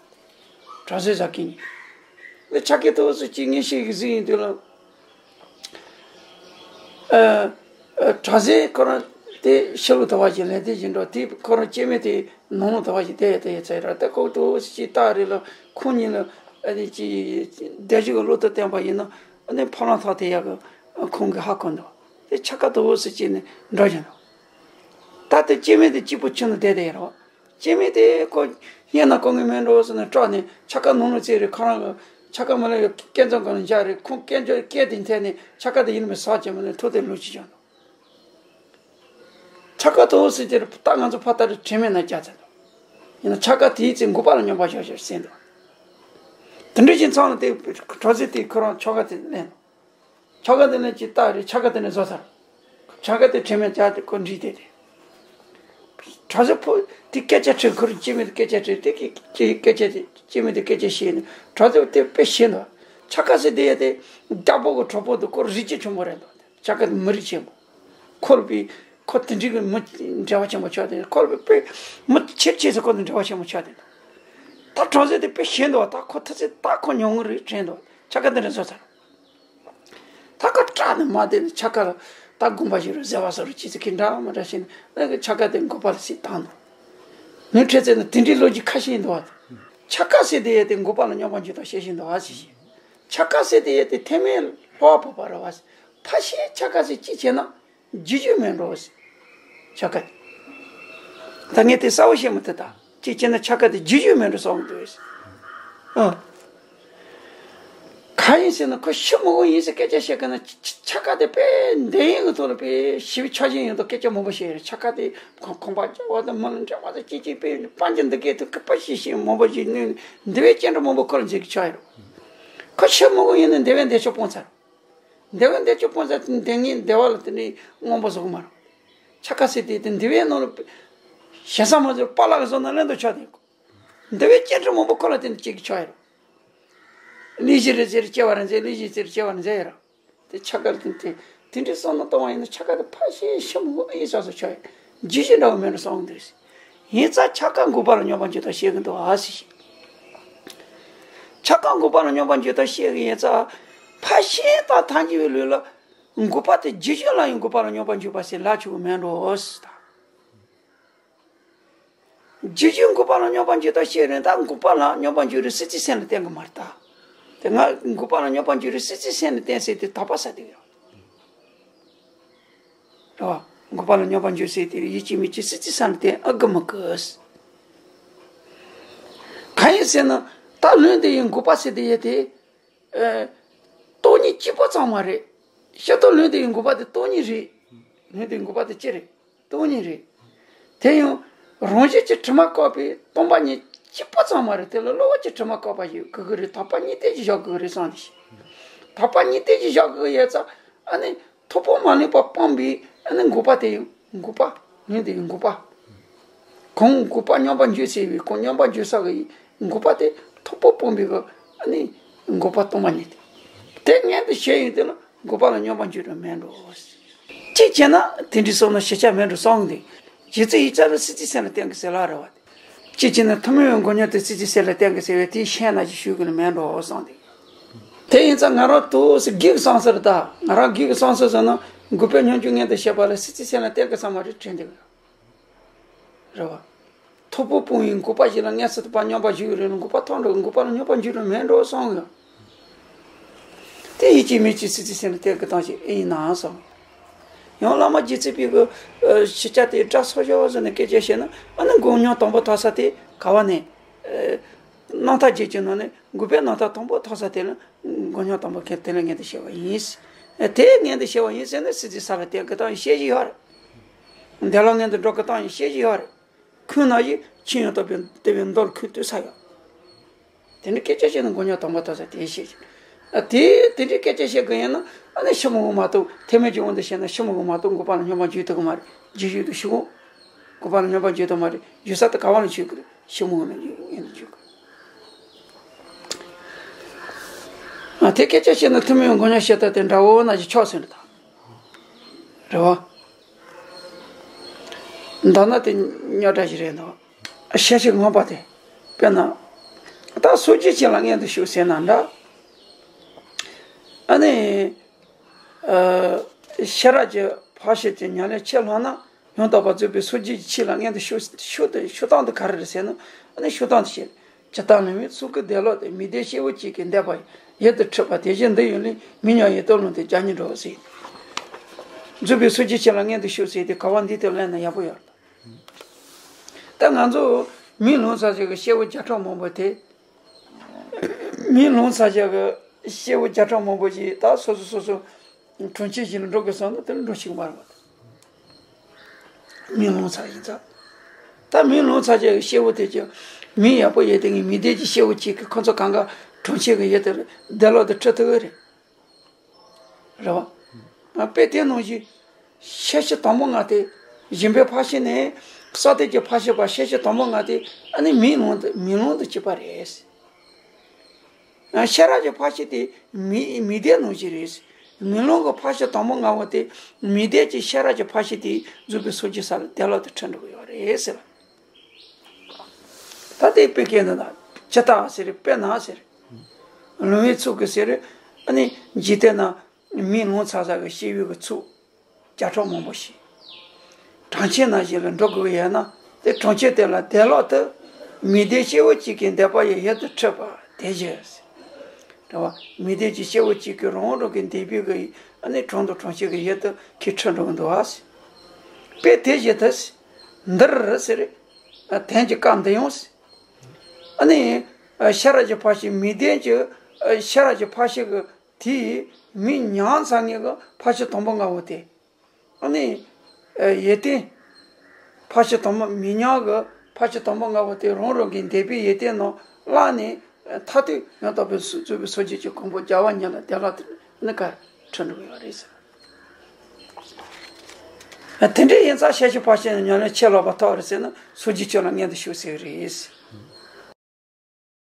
གྲྭ་ཟས་ཟ་མཁན་གཉིས། འདི་ཆ་གི་ཏོག་ཙམ་གཅིག་ངེས་ཤེས་ཀྱི་གཟིགས་ཡིན་དུས་ལ། ཨ། ཨ། གྲྭ་ཟས་ཁོ་རང་དེ་ཕྱི་ལོགས་དུ་བ་ཞིག་ལས་དེ་བཞིན་འགྲོ་དེ་ཁོ་རང་སྐྱེ་དམན་དེ་ནང་ལོགས་དུ་བ་ཞིག་དེ་དེ་ཡས་ཚད་ར་དེ་ཁོ་ཏོག་ཙམ་གཅིག་བལྟ་རེ་ལ་ཁོང་གཉིས་ལ་ཨ་ནི་གཅིག་བདེ་སྐྱིད་ཀྱི་བློ་དུ་བསྟན་པ་ཡིན་ན་ཨ་ནི་ཕ་ལང་ཐག་དེ་ཡག་གི་ཁོང་གི་ཧ་གོ་འདུག་དེ་ཆ་ག་ཏོག་ཙམ་གཅིག་ནས་འགྲོ་བཞིན་འདུག་ད་དེ་སྐྱེ་དམན་དེ་གཅིག་པུ་ཁྱིམ་དུ་བསྡད་དེ་ཡོད་རེད་བ། སྐྱེ་དམན་དེ་ཁོ་ཡིན་ན་གོ་ངེས་མེད་འགྲོ་ཟེར་ནས་སྐྲག་ནས་ཆ་ག་ནང་ལ་བཙལ་རེད། ཁོ་རང་གི་ཆ་ག་མ་ལ་ཡོད་སྐས་འཛེག་སྒང་ལ་འཇགས་རེད། ཁོང་སྐད་འཇོག་སྐད་དེ་འཐེན་ནས་ཆ་ག་དེ་ཡིན་མིན་ཟག་བྱས་མ་ནས་ཐུག་དེ་ལོ་གཅིག་བྱུང་འདུག་ཆ་ག་ཏོག་ཙམ་དེར་ད་ང་ཚོ་ཕ་ལྟར་དྲན་མེད་ན་རྒྱ་ཚ་འདུག་ཡིན་ན་ཆ་ག་དེའི་ཚེ་འགོག་པ་ལ་སྙོམས་པར་ཞོག་ཞེས་གསན་འདུག་དེ་འདྲ་ཞིག་མཚམས་ལ་དེ་གྲོགས་ཚེ་དེའི་ཁོ་རང་ཆོ་ག་དེ་གླེང་འདུག་ཆོ་ག་དེ་ནས་ཅི་ལྟ་རེད། ཆོ་ག་དེ་ནས་བཟོ་ཚར། ཆོ་ག་དེ་དྲན་མེད་རྒྱ་དེ་ཁོ་འདྲིས་དེ་དེ། གྲོགས་ཚེ་ཕོ་དེ་སྐད་ཆ་དྲིས། ཁོ་རང་སྐྱེ་དམན་དེ་སྐད་ཆ་དྲིས། དེ་གི་སྐད་ཆ་དེ་སྐྱེ་དམན་དེ་སྐད་ཆ་བཤད་ནས་གྲོགས་ཚེ་དེ་དཔེ་ཞེད་འདུག་ཆོ་ག་ཟེར་དེ་ཡ་དེ་རྒྱལ་པོ་གི་གྲོགས་པོ་དེ་ཁོ་རིགས་རྒྱུད་ཆེན་པོ་རེད་འདུག་ཆོ་ག་དེ་མི་རིགས་ཆེན་པོ། ཁོ་ལ་བི་ཁོ་དེ་འདྲའི་གི་མི་འབྲེལ་བ་ཆེན་པོ་ཆགས་དེ། ཁོ་ལ་བི་དཔེ་མི་ཆེར་ཆེ་ཚེ་ཁོ་དང་འབྲེལ་བ་ཆེན་པོ་ཆགས་དེ། ད་གྲོགས་ཚེ་དེ་དཔེ་ཞེད་འདུག་ད་ཁོ་ཐུག་ཚེ་ད་ཁོ་ཉུང་ངུ་རིགས་དྲན་འདུག་ཆོ་ག་དེ་འདྲ་བཟོ་ཚར། ད་ཁོ་སྐྲག་ནས་མ་བསྡད་ནས་ཆོ་ག་ལ་ད་དགོངས་པ་བཞེས་རོགས་ཟེར་བ་སོགས་རུ་ཅི་ཟེར་གི་འདྲ་མི་འདྲ་བྱས་ནས་ཨ་གི་ཆོ་ག་དེ་འགོག་པ་ལ་སྲིད་བཏང་འདུག་ནོར་ཁྲལ་ཚད་ནི་དེ་འདྲའི་ལོ་རྒྱུས་ཁ་ཤས་འདུག་བ། ཆོ་ག་ཟེར་དེ་ཡས་དེ་འགོག་པ་ལ་སྙོམས་པར་འཇུག་དང་བཤད་བཞིན་འདུག་བ་ཟེར་བཞིན། ཆོ་ག་ཟེར་དེ་ཡས་དེ་ཐེག་དམན་སློབ་པ་བོད་པ་རེད་བ། ཕལ་ཆེར་ཆོ་ག་ཟེར་ཅི་བྱས་ན། རྒྱུ་རྒྱུ་མེད་འགྲོ་ཟེར། ཆོ་ག་དེ། ད་ངས་དེ་གསལ་བོ་བཤད་མི་ཐུབ་ད། ཅིག་བྱས་ན་ཆོ་ག་དེ་རྒྱུ་རྒྱུ་མེད་འགྲོ་བསམ་འདུག་ཟེར། ཨ། གང་ཡིན་ཟེར་ན་ཁོ་ཤི་མི་དགོས་ཡིན་ཟེར་སྐད་ཆ་བཤད་གི་ན་ཆ་ཆོ་ག་དེ་དཔེ་འདི་ཡིན་གི་ཐོག་ལ་དཔེ་ཞིབ་ཆ་ཞིག་ཡོད་དོ་སྐད་ཆ་མང་པོ་བཤད་རེད། ཆོ་ག་དེ་ཁོང་ཁོང་པ་རྒྱག་པ་དང་མི་ལ་འབྲེལ་བ་དང་ཅིག་ཅིག་དཔེ་དཔལ་འབྱོར་འདི་གའི་ཐོག་གི་དཔེ་ཞིབ་ཞིབ་མང་པོ་ཞིག་ནོས་འདི་བས་སྐྱེ་འགྲོ་མང་པོ་ཁོ་ལ་མཛད་གི་ཆོག་ཡོད་རེད། ཁོ་ཤི་མི་དགོས་ཡིན་ན་འདི་བས་འདི་ཆོག་སྤོང་ཚར། འདི་བས་འདི་ཆོག་སྤོང་ཚར་དེ་ངས་འདི་བ་ལ་དེ་ནས་དངོས་པོ་བཟོ་གི་མ་རེད། ཆོ་ག་ཟེར་དེ་དེ་འདི་བས་ནང་ལ་ཞེ་ས་མ་ཟེར་པཱ་ལགས་བཟོ་ན་ལེན་དུ་ཆོག་དེ། འདི་བས་སྐྱེ་འགྲོ་མང་པོ་ཁོ་ལ་དེ་འདྲ་སྐྱེ་གི་ཆོག་ཡ་རེད། ལས་བཞི་རེ་ཟེར་སྐྱེ་བ་རེ་མཛད། ལས་བཞི་ཟེར་སྐྱེ་བ་རེ་མཛད་ཡ་རེད། དེ་ཆོ་ག་ལ་དེ་དེ་དེ་འདྲའི་བསམ་བློ་གཏོང་བ་ཡིན་ན་ཆོ་ག་དེ་ཕལ་ཆེར་ཤི་མི་དགོས་ཨེ་ས་སོ་ཆོག་ཡ་རྒྱུ་ཞིག་འདྲ་བོ་མེད་ན་བསམ་འདུག་ཡིན་ཙང་ཆོ་ག་འགོག་པ་ལ་སྙོམས་པར་འཇུག་དང་བཤད་གི་འདུག་ཨ་ཟེར་ཞིང་། ཆོ་ག་འགོག་པ་ལ་སྙོམས་པར་འཇུག་དང་བཤད་གི་ཡིན་ཙང་ཕལ་ཆེར་དང་ཐལ་འགྱུར་བའི་ལུགས་ལ་འགོག་པ་དེ་རྒྱུ་རྒྱུ་ལ་ཡང་འགོག་པ་ལ་སྙོམས་པར་འཇུག་པ་ཟེར་ལབ་ཆོག་གི་མེད་འགྲོ་ཟེར་ད། རྒྱུ་རྒྱུ་འགོག་པ་ལ་སྙོམས་པར་འཇུག་དང་བཤད་རན་ད་འགོག་པ་ལ་སྙོམས་པར་འཇུག་རེད་སྲིད་རྩེའི་སེམས་ལ་བརྟེན་གི་མ་རེད་ད། དེ་ང་འགོག་པ་ལ་སྙོམས་པར་འཇུག་རེད་སྲིད་རྩེའི་སེམས་ལ་བརྟེན་ཟེར་དེ་དག་པ་ས་དེ་ཡོད། རེད་བ། འགོག་པ་ལ་སྙོམས་པར་འཇུག་ཟེར་དེ་ཡིད་ཀྱི་མིག་གི་སྲིད་རྩེའི་ས་ལ་བརྟེན་ཨ་གི་མི་གི། གང་ཡིན་ཟེར་ན་ད་ལུང་དེ་ཡི་འགོག་པ་ཟེར་དེ་ཡོད་དེ། ཨ། སྟོང་ཉིད་གཅིག་པོ་ཙམ་མ་རེད། ཤེས་རྟོགས་ལུང་དེ་ཡི་འགོག་པ་དེ་སྟོང་ཉིད་རེད། ལུང་དེ་ཡི་འགོག་པ་དེ་ཅི་རེད། སྟོང་ཉིད་རེད། དེ་ཡང་རང་བཞིན་གྱིས་དྲི་མ་བཀག་པའི་སྟོང་པ་ཉིད་གཅིག་པོ་ཙམ་མ་རེད། དེ་ལ་གློ་བུར་གྱི་དྲི་མ་བཀག་པ་ཞིག་དགོས་ཀྱི་རེད། དག་པ་གཉིས་ལྡན་ཞིག་བཞག་དགོས་ཀྱི་རེད་བསམ་དེ་ཞིག་དག་པ་གཉིས་ལྡན་ཞིག་བཞག་དགོས་ཀྱི་ཡོད་ཙང་ཨ་ནི་ཐོག་པོ་མ་ལུས་པ་སྤངས་པའི་ཨ་ནི་འགོག་པ་དེ་ཡང་འགོག་པ་ལུང་དེ་ཡང་འགོག་པ། གང་འགོག་པ་སྙོམས་པར་འཇུག་ཟེར་བའི་གང་སྙོམས་པར་འཇུག་ས་གི་འགོག་པ་དེ་ཐོག་པོ་སྤངས་པའི་གི་ཨ་ནི་འགོག་པ་སྟོང་པ་ཉིད་དེ། དེ་ངན་དུ་བྱས་ཡོང་དུས་ལ། འགོག་པ་ལ་སྙོམས་པར་འཇུག་རྒྱུ་མེད་འགྲོ། གཅིག་བྱས་ན་དེ་འདྲའི་བསམ་ན་ཤེས་བྱ་མེད་འགྲོ་བསམ་གི་འདུག་རྗེ་བཙུན་ཡིག་ཆ་ལ་སྲིད་རྩེའི་སེམས་ལ་བརྟེན་གི་ཟེར་ལ་རེད་བ། གཅིག་བྱས་ན་ཐུན་མོང་བའི་མགོ་སྙོམས་དེ་སྲིད་རྩེའི་སེམས་ལ་བརྟེན་གི་ཟེར་བས་དེའི་ཤན་ན་ཅིག་ཞུགས་གི་ལ་མེད་འགྲོ་བསམ་གི། དེ་ཡིན་ཙང་ང་རང་ཏོག་ཙམ་སྒེར་གྱི་བསམ་ཚུལ་ད་ང་རང་སྒེར་གྱི་བསམ་ཚུལ་ཟེར་ན་འགོག་པའི་སྙོམས་འཇུག་ངན་དུ་བྱེད་པ་ལ་སྲིད་རྩེའི་སེམས་ལ་བརྟེན་གི་ས་མ་རེད་དྲན་འདུག་རེད་བ། ཐོག་པོ་སྤུངས་ཡིན་འགོག་པ་ཞིག་ལ་ངས་སུ་ཐུབ་པ་སྙོམས་པར་ཞུགས་ཡོད་རེད་ལ་འགོག་པ་ཐོབ་འགྲོ་འགོག་པ་ལ་སྙོམས་པར་འཇུག་རྒྱུ་མེད་འགྲོ་བསམ་གི། དེ་ཡིད་ཀྱི་མིག་གི་སྲིད་རྩེའི་སེམས་ལ་བརྟེན་གི་བཏང་ཞིག་ཨེ་ཡིན་ནའང་བསམ། ཡང་བླ་མ་རྗེ་བཙུན་པའི་གི་ཤེས་བྱ་དེ་སྒྲ་སོགས་ཞོག་ཟེར་ནས་སྐད་ཆ་བཤད་ན་ཨ་ནི་འགོག་སྙོམས་དང་པོ་ཐོབ་ས་དེ་ག་བ་ནས། རྣམ་ཐར་རྒྱས་བསྡུས་ནང་ནས་འགོག་པའི་རྣམ་ཐར་དང་པོ་ཐོབ་ས་དེ་ལ་འགོག་སྙོམས་དང་པོ་ཁེལ་དེ་ལ་ངན་དུ་བྱེད་པ་ཡིན། དེ་ངན་དུ་བྱེད་པ་ཡིན་ཟེར་ནས་སྲིད་རྩེའི་ས་ལ་བརྟེན་གི་བཏང་ཡིན་བཤད་ཀྱི་ཡོད་རེད། འདི་ལ་ངན་དུ་འགྲོ་གི་བཏང་ཡིན་བཤད་ཀྱི་ཡོད་རེད། ཁོང་ན་ཡིས་ཕྱིན་ཡང་དག་པའི་དེ་བའི་མདོར་ཁོས་ལྟོས་ས་ཡོད། དེ་འདྲའི་སྐད་ཆ་བཤད་ན་མགོ་རྙོག་དང་པོ་ཐོབ་ས་དེ་བཤད་ཀྱི། ཨ་དེ་དེ་འདྲའི་སྐད་ཆ་བཤད་དགོས་ཡིན་ན་ཨ་ནི་ཤི་མི་དགོས་མ་གཏོགས་ཐེག་དམན་གྱི་དབང་དུ་བཤད་ན་ཤི་མི་དགོས་མ་གཏོགས་འགོག་པ་ལ་སྙོམས་པར་འཇུག་ཐུབ་ཀྱི་མ་རེད། རྗེས་ཤུལ་དུ་ཤི་གོ། འགོག་པ་ལ་སྙོམས་པར་འཇུག་ཐུབ་མ་རེད། འཇུག་ས་དེ་ག་བ་ལ་འཇུག་གི་རེད། ཤི་མི་དགོས་ན་འཇུག་ཡིན་ན་འཇུག་གི། ཨ་དེ་སྐད་ཆ་བཤད་ན་ཐུན་མིན་མགོ་རྙོག་བཤད་ཐབས་དེ་འདྲ་བོ་ན་ཅིག་ཆོག་ཟེར་འདྲ་དང་། རེད་བ། མདོར་ན་དེ་རྙོག་དྲ་ཞིག་རེད་འདུག་ཤེར་ཕྱིན་མངོན་པ་དེ། དཔེར་ན། ད་སོ་སྐྱེའི་ཆོས་ལ་མངོན་དུ་ཞུགས་ཟེར་ན་འདྲ། ཨ་ནི། ཨ། ཤེས་རབ་ཀྱི་འཕགས་ཆོས་ཀྱི་ཉམས་ལེན་ཆེ་ལྷག་ན་ཡང་དག་པར་རྫོགས་པའི་སངས་རྒྱས་ཀྱི་ཆོས་ལ་མངོན་དུ་ཞུགས་ཞུགས་ཏེ་ཞུགས་སྟངས་དེ་ག་རེ་རེད་ཟེར་ན། ཨ་ནི་ཞུགས་སྟངས་དེ་ཤེས། ཇི་ལྟར་ལུང་བའི་ཚུལ་གྱིས་བདེ་བླག་སྟེ། མི་བདེན་སྐྱེ་བོ་གཅིག་གི་འདོད་པ་ཡང་ཡུལ་དུ་འཁྲིད་པ་དེ་བཞིན་འདི་ཡི་ལན་མི་མཉམ་ཡེ་གཏོང་ལུགས་དེ་སྦྱར་ནས་འགྲོ་ཟེར། རྫོགས་པའི་སངས་རྒྱས་ཆོས་ལ་མངོན་དུ་ཞུགས་ཟེར་དེ་ག་བ་འདི་ལྟར་གླེང་ན་ཡག་པོ་ཡོད་རེད། ད་ང་ཚོ་མིང་ལོང་ཚར་ཞིག་གི་སྐྱེ་བོ་བརྒྱ་ཕྲག་མང་པོ་དེ། མིང་ལོང་ཚར་ཞིག་གི་སྐྱེ་བོ་བརྒྱ་ཕྲག་མང་པོ་ཞིག་ད་སོ་སོ་སོ་སོ་གྲོང་ཁྱེར་ཞིག་ལ་འགྲོ་དགོས་བསམ་ན་དེ་ལ་འགྲོ་ཤེས་ཀྱི་མ་རེད་པ། མིང་ལོང་ཚར་ཡིན་ཙང་། ད་མིང་ལོང་ཚར་ཞིག་གི་སྐྱེ་བོ་དེ་ཀྱང་མིང་ཡག་པོ་ཡོད་དེ་ངས་མི་བདེན་གྱི་སྐྱེ་བོ་གཅིག་གིས་ཁོ་ཚོ་གང་ག་གྲོང་ཁྱེར་གྱི་ཡུལ་དེར་བདེ་བླག་ཏུ་ཁྲིད་ཐུབ་ཀྱི་རེད། རེད་བ། དཔེ་དེ་ནང་བཞིན། ཤེར་ཕྱིན་དང་པོ་ལྔ་སྟེ། སྦྱིན་པའི་འཕགས་ཤིང་ནས། ས་སྟེང་གི་འཕགས་ཤིང་བར་ཤེར་ཕྱིན་དང་པོ་ལྔ་སྟེ། ཨ་ནི་མིང་ལོང་དུ་མིང་ལོང་དུ་གྱུར་པ་རེད། ཤེས་རབ་ཀྱི་འཕགས་ཤིང་དེ་མི་མི་བདེན་ནང་བཞིན་རེད། མིང་ལོང་གི་འཕགས་ཤིང་དང་པོ་ལྔ་བོ་དེ་མི་བདེན་གྱི་ཤེས་རབ་ཀྱི་འཕགས་ཤིང་དེ་རྫོགས་པའི་སངས་རྒྱས་ས་ལ་བདེ་བླག་ཏུ་ཁྲིད་འགྲོ་གི་ཡོད་རེད་ཟེར། ད་དེ་དཔེ་སྐད་འདི་ན་ཇི་ལྟར་ཟེར་དཔེར་ན་ཟེར། ལུང་བའི་ཚུལ་གྱིས་ཟེར། ཨ་ནི་འཇིག་རྟེན་ན་མིང་ལོང་ཚར་ས་གི་སྐྱེ་བོའི་གི་ཚོགས་བརྒྱ་ཕྲག་མང་པོ་ཞིག་གྲོང་ཁྱེར་ནང་ཞིག་ལ་འགྲོ་དགོས་ཡོད་ན་དེ་གྲོང་ཁྱེར་དེ་ལ་བདེ་བླག་ཏུ་མི་བདེན་སྐྱེ་བོ་གཅིག་གི་འདོད་པ་ཡང་ཡུལ་དུ་འཁྲིད་པ་དེ་བཞིན། རེད་བ། མི་བདེན་གྱི་སྐྱེ་བོ་གཅིག་གིས་རང་རང་གི་འདོད་པའི་གི་ཨ་ནི་གྲོང་དང་གྲོང་ཁྱེར་གྱི་ཡུལ་དུ་ཁྱེད་ཁྲིད་འགྲོ་གི་འདུག་ཨ། དཔེ་དེ་བཞིན་དུ། འདིར་ཟེར། དོན་གྱི་སྐབས་འདི་ཡང་། ཨ་ནི། ཤེས་རབ་ཀྱི་འཕགས་ཤིང་མི་བདེན་གྱི། ཤེས་རབ་ཀྱི་འཕགས་ཤིང་གི་དེའི་མིང་ཉམས་ཚར་མཁན་གྱི་འཕགས་ཤིང་དང་པོ་ལྔ་བོ་དེ། ཨ་ནི། ཡོན་ཏན། འཕགས་ཤིང་དང་པོ་མི་ཉམས་ཀྱི་འཕགས་ཤིང་དང་པོ་ལྔ་བོ་དེ་རང་རང་གི་འདོད་པའི་ཡོན་ཏན་རྣམས་བླངས་ནས་མཐར་ཐུག་ཡང་དག་པའི་རྫོགས་པའི་སངས་རྒྱས་ཀྱི་གོ་འཕང་རྒྱལ་བ་ཉིད་ལ་བདེ་བླག་ཏུ་ནི་ག་ཁྲིད་འགྲོ་གི་ཡོད་རེད་ཟེར། དེ་འདྲ་ཡིན་ཙང་ཤེར་ཕྱིན་འཕགས་ཤིང་ཉམས་ལེན་ཆེས་ལེགས་པ་ཐོབ་རེད་ཟེར་ན་སངས་རྒྱས་ཆོས་ལ་མངོན་དུ་ཞུགས་ཟེར་གི་རེད།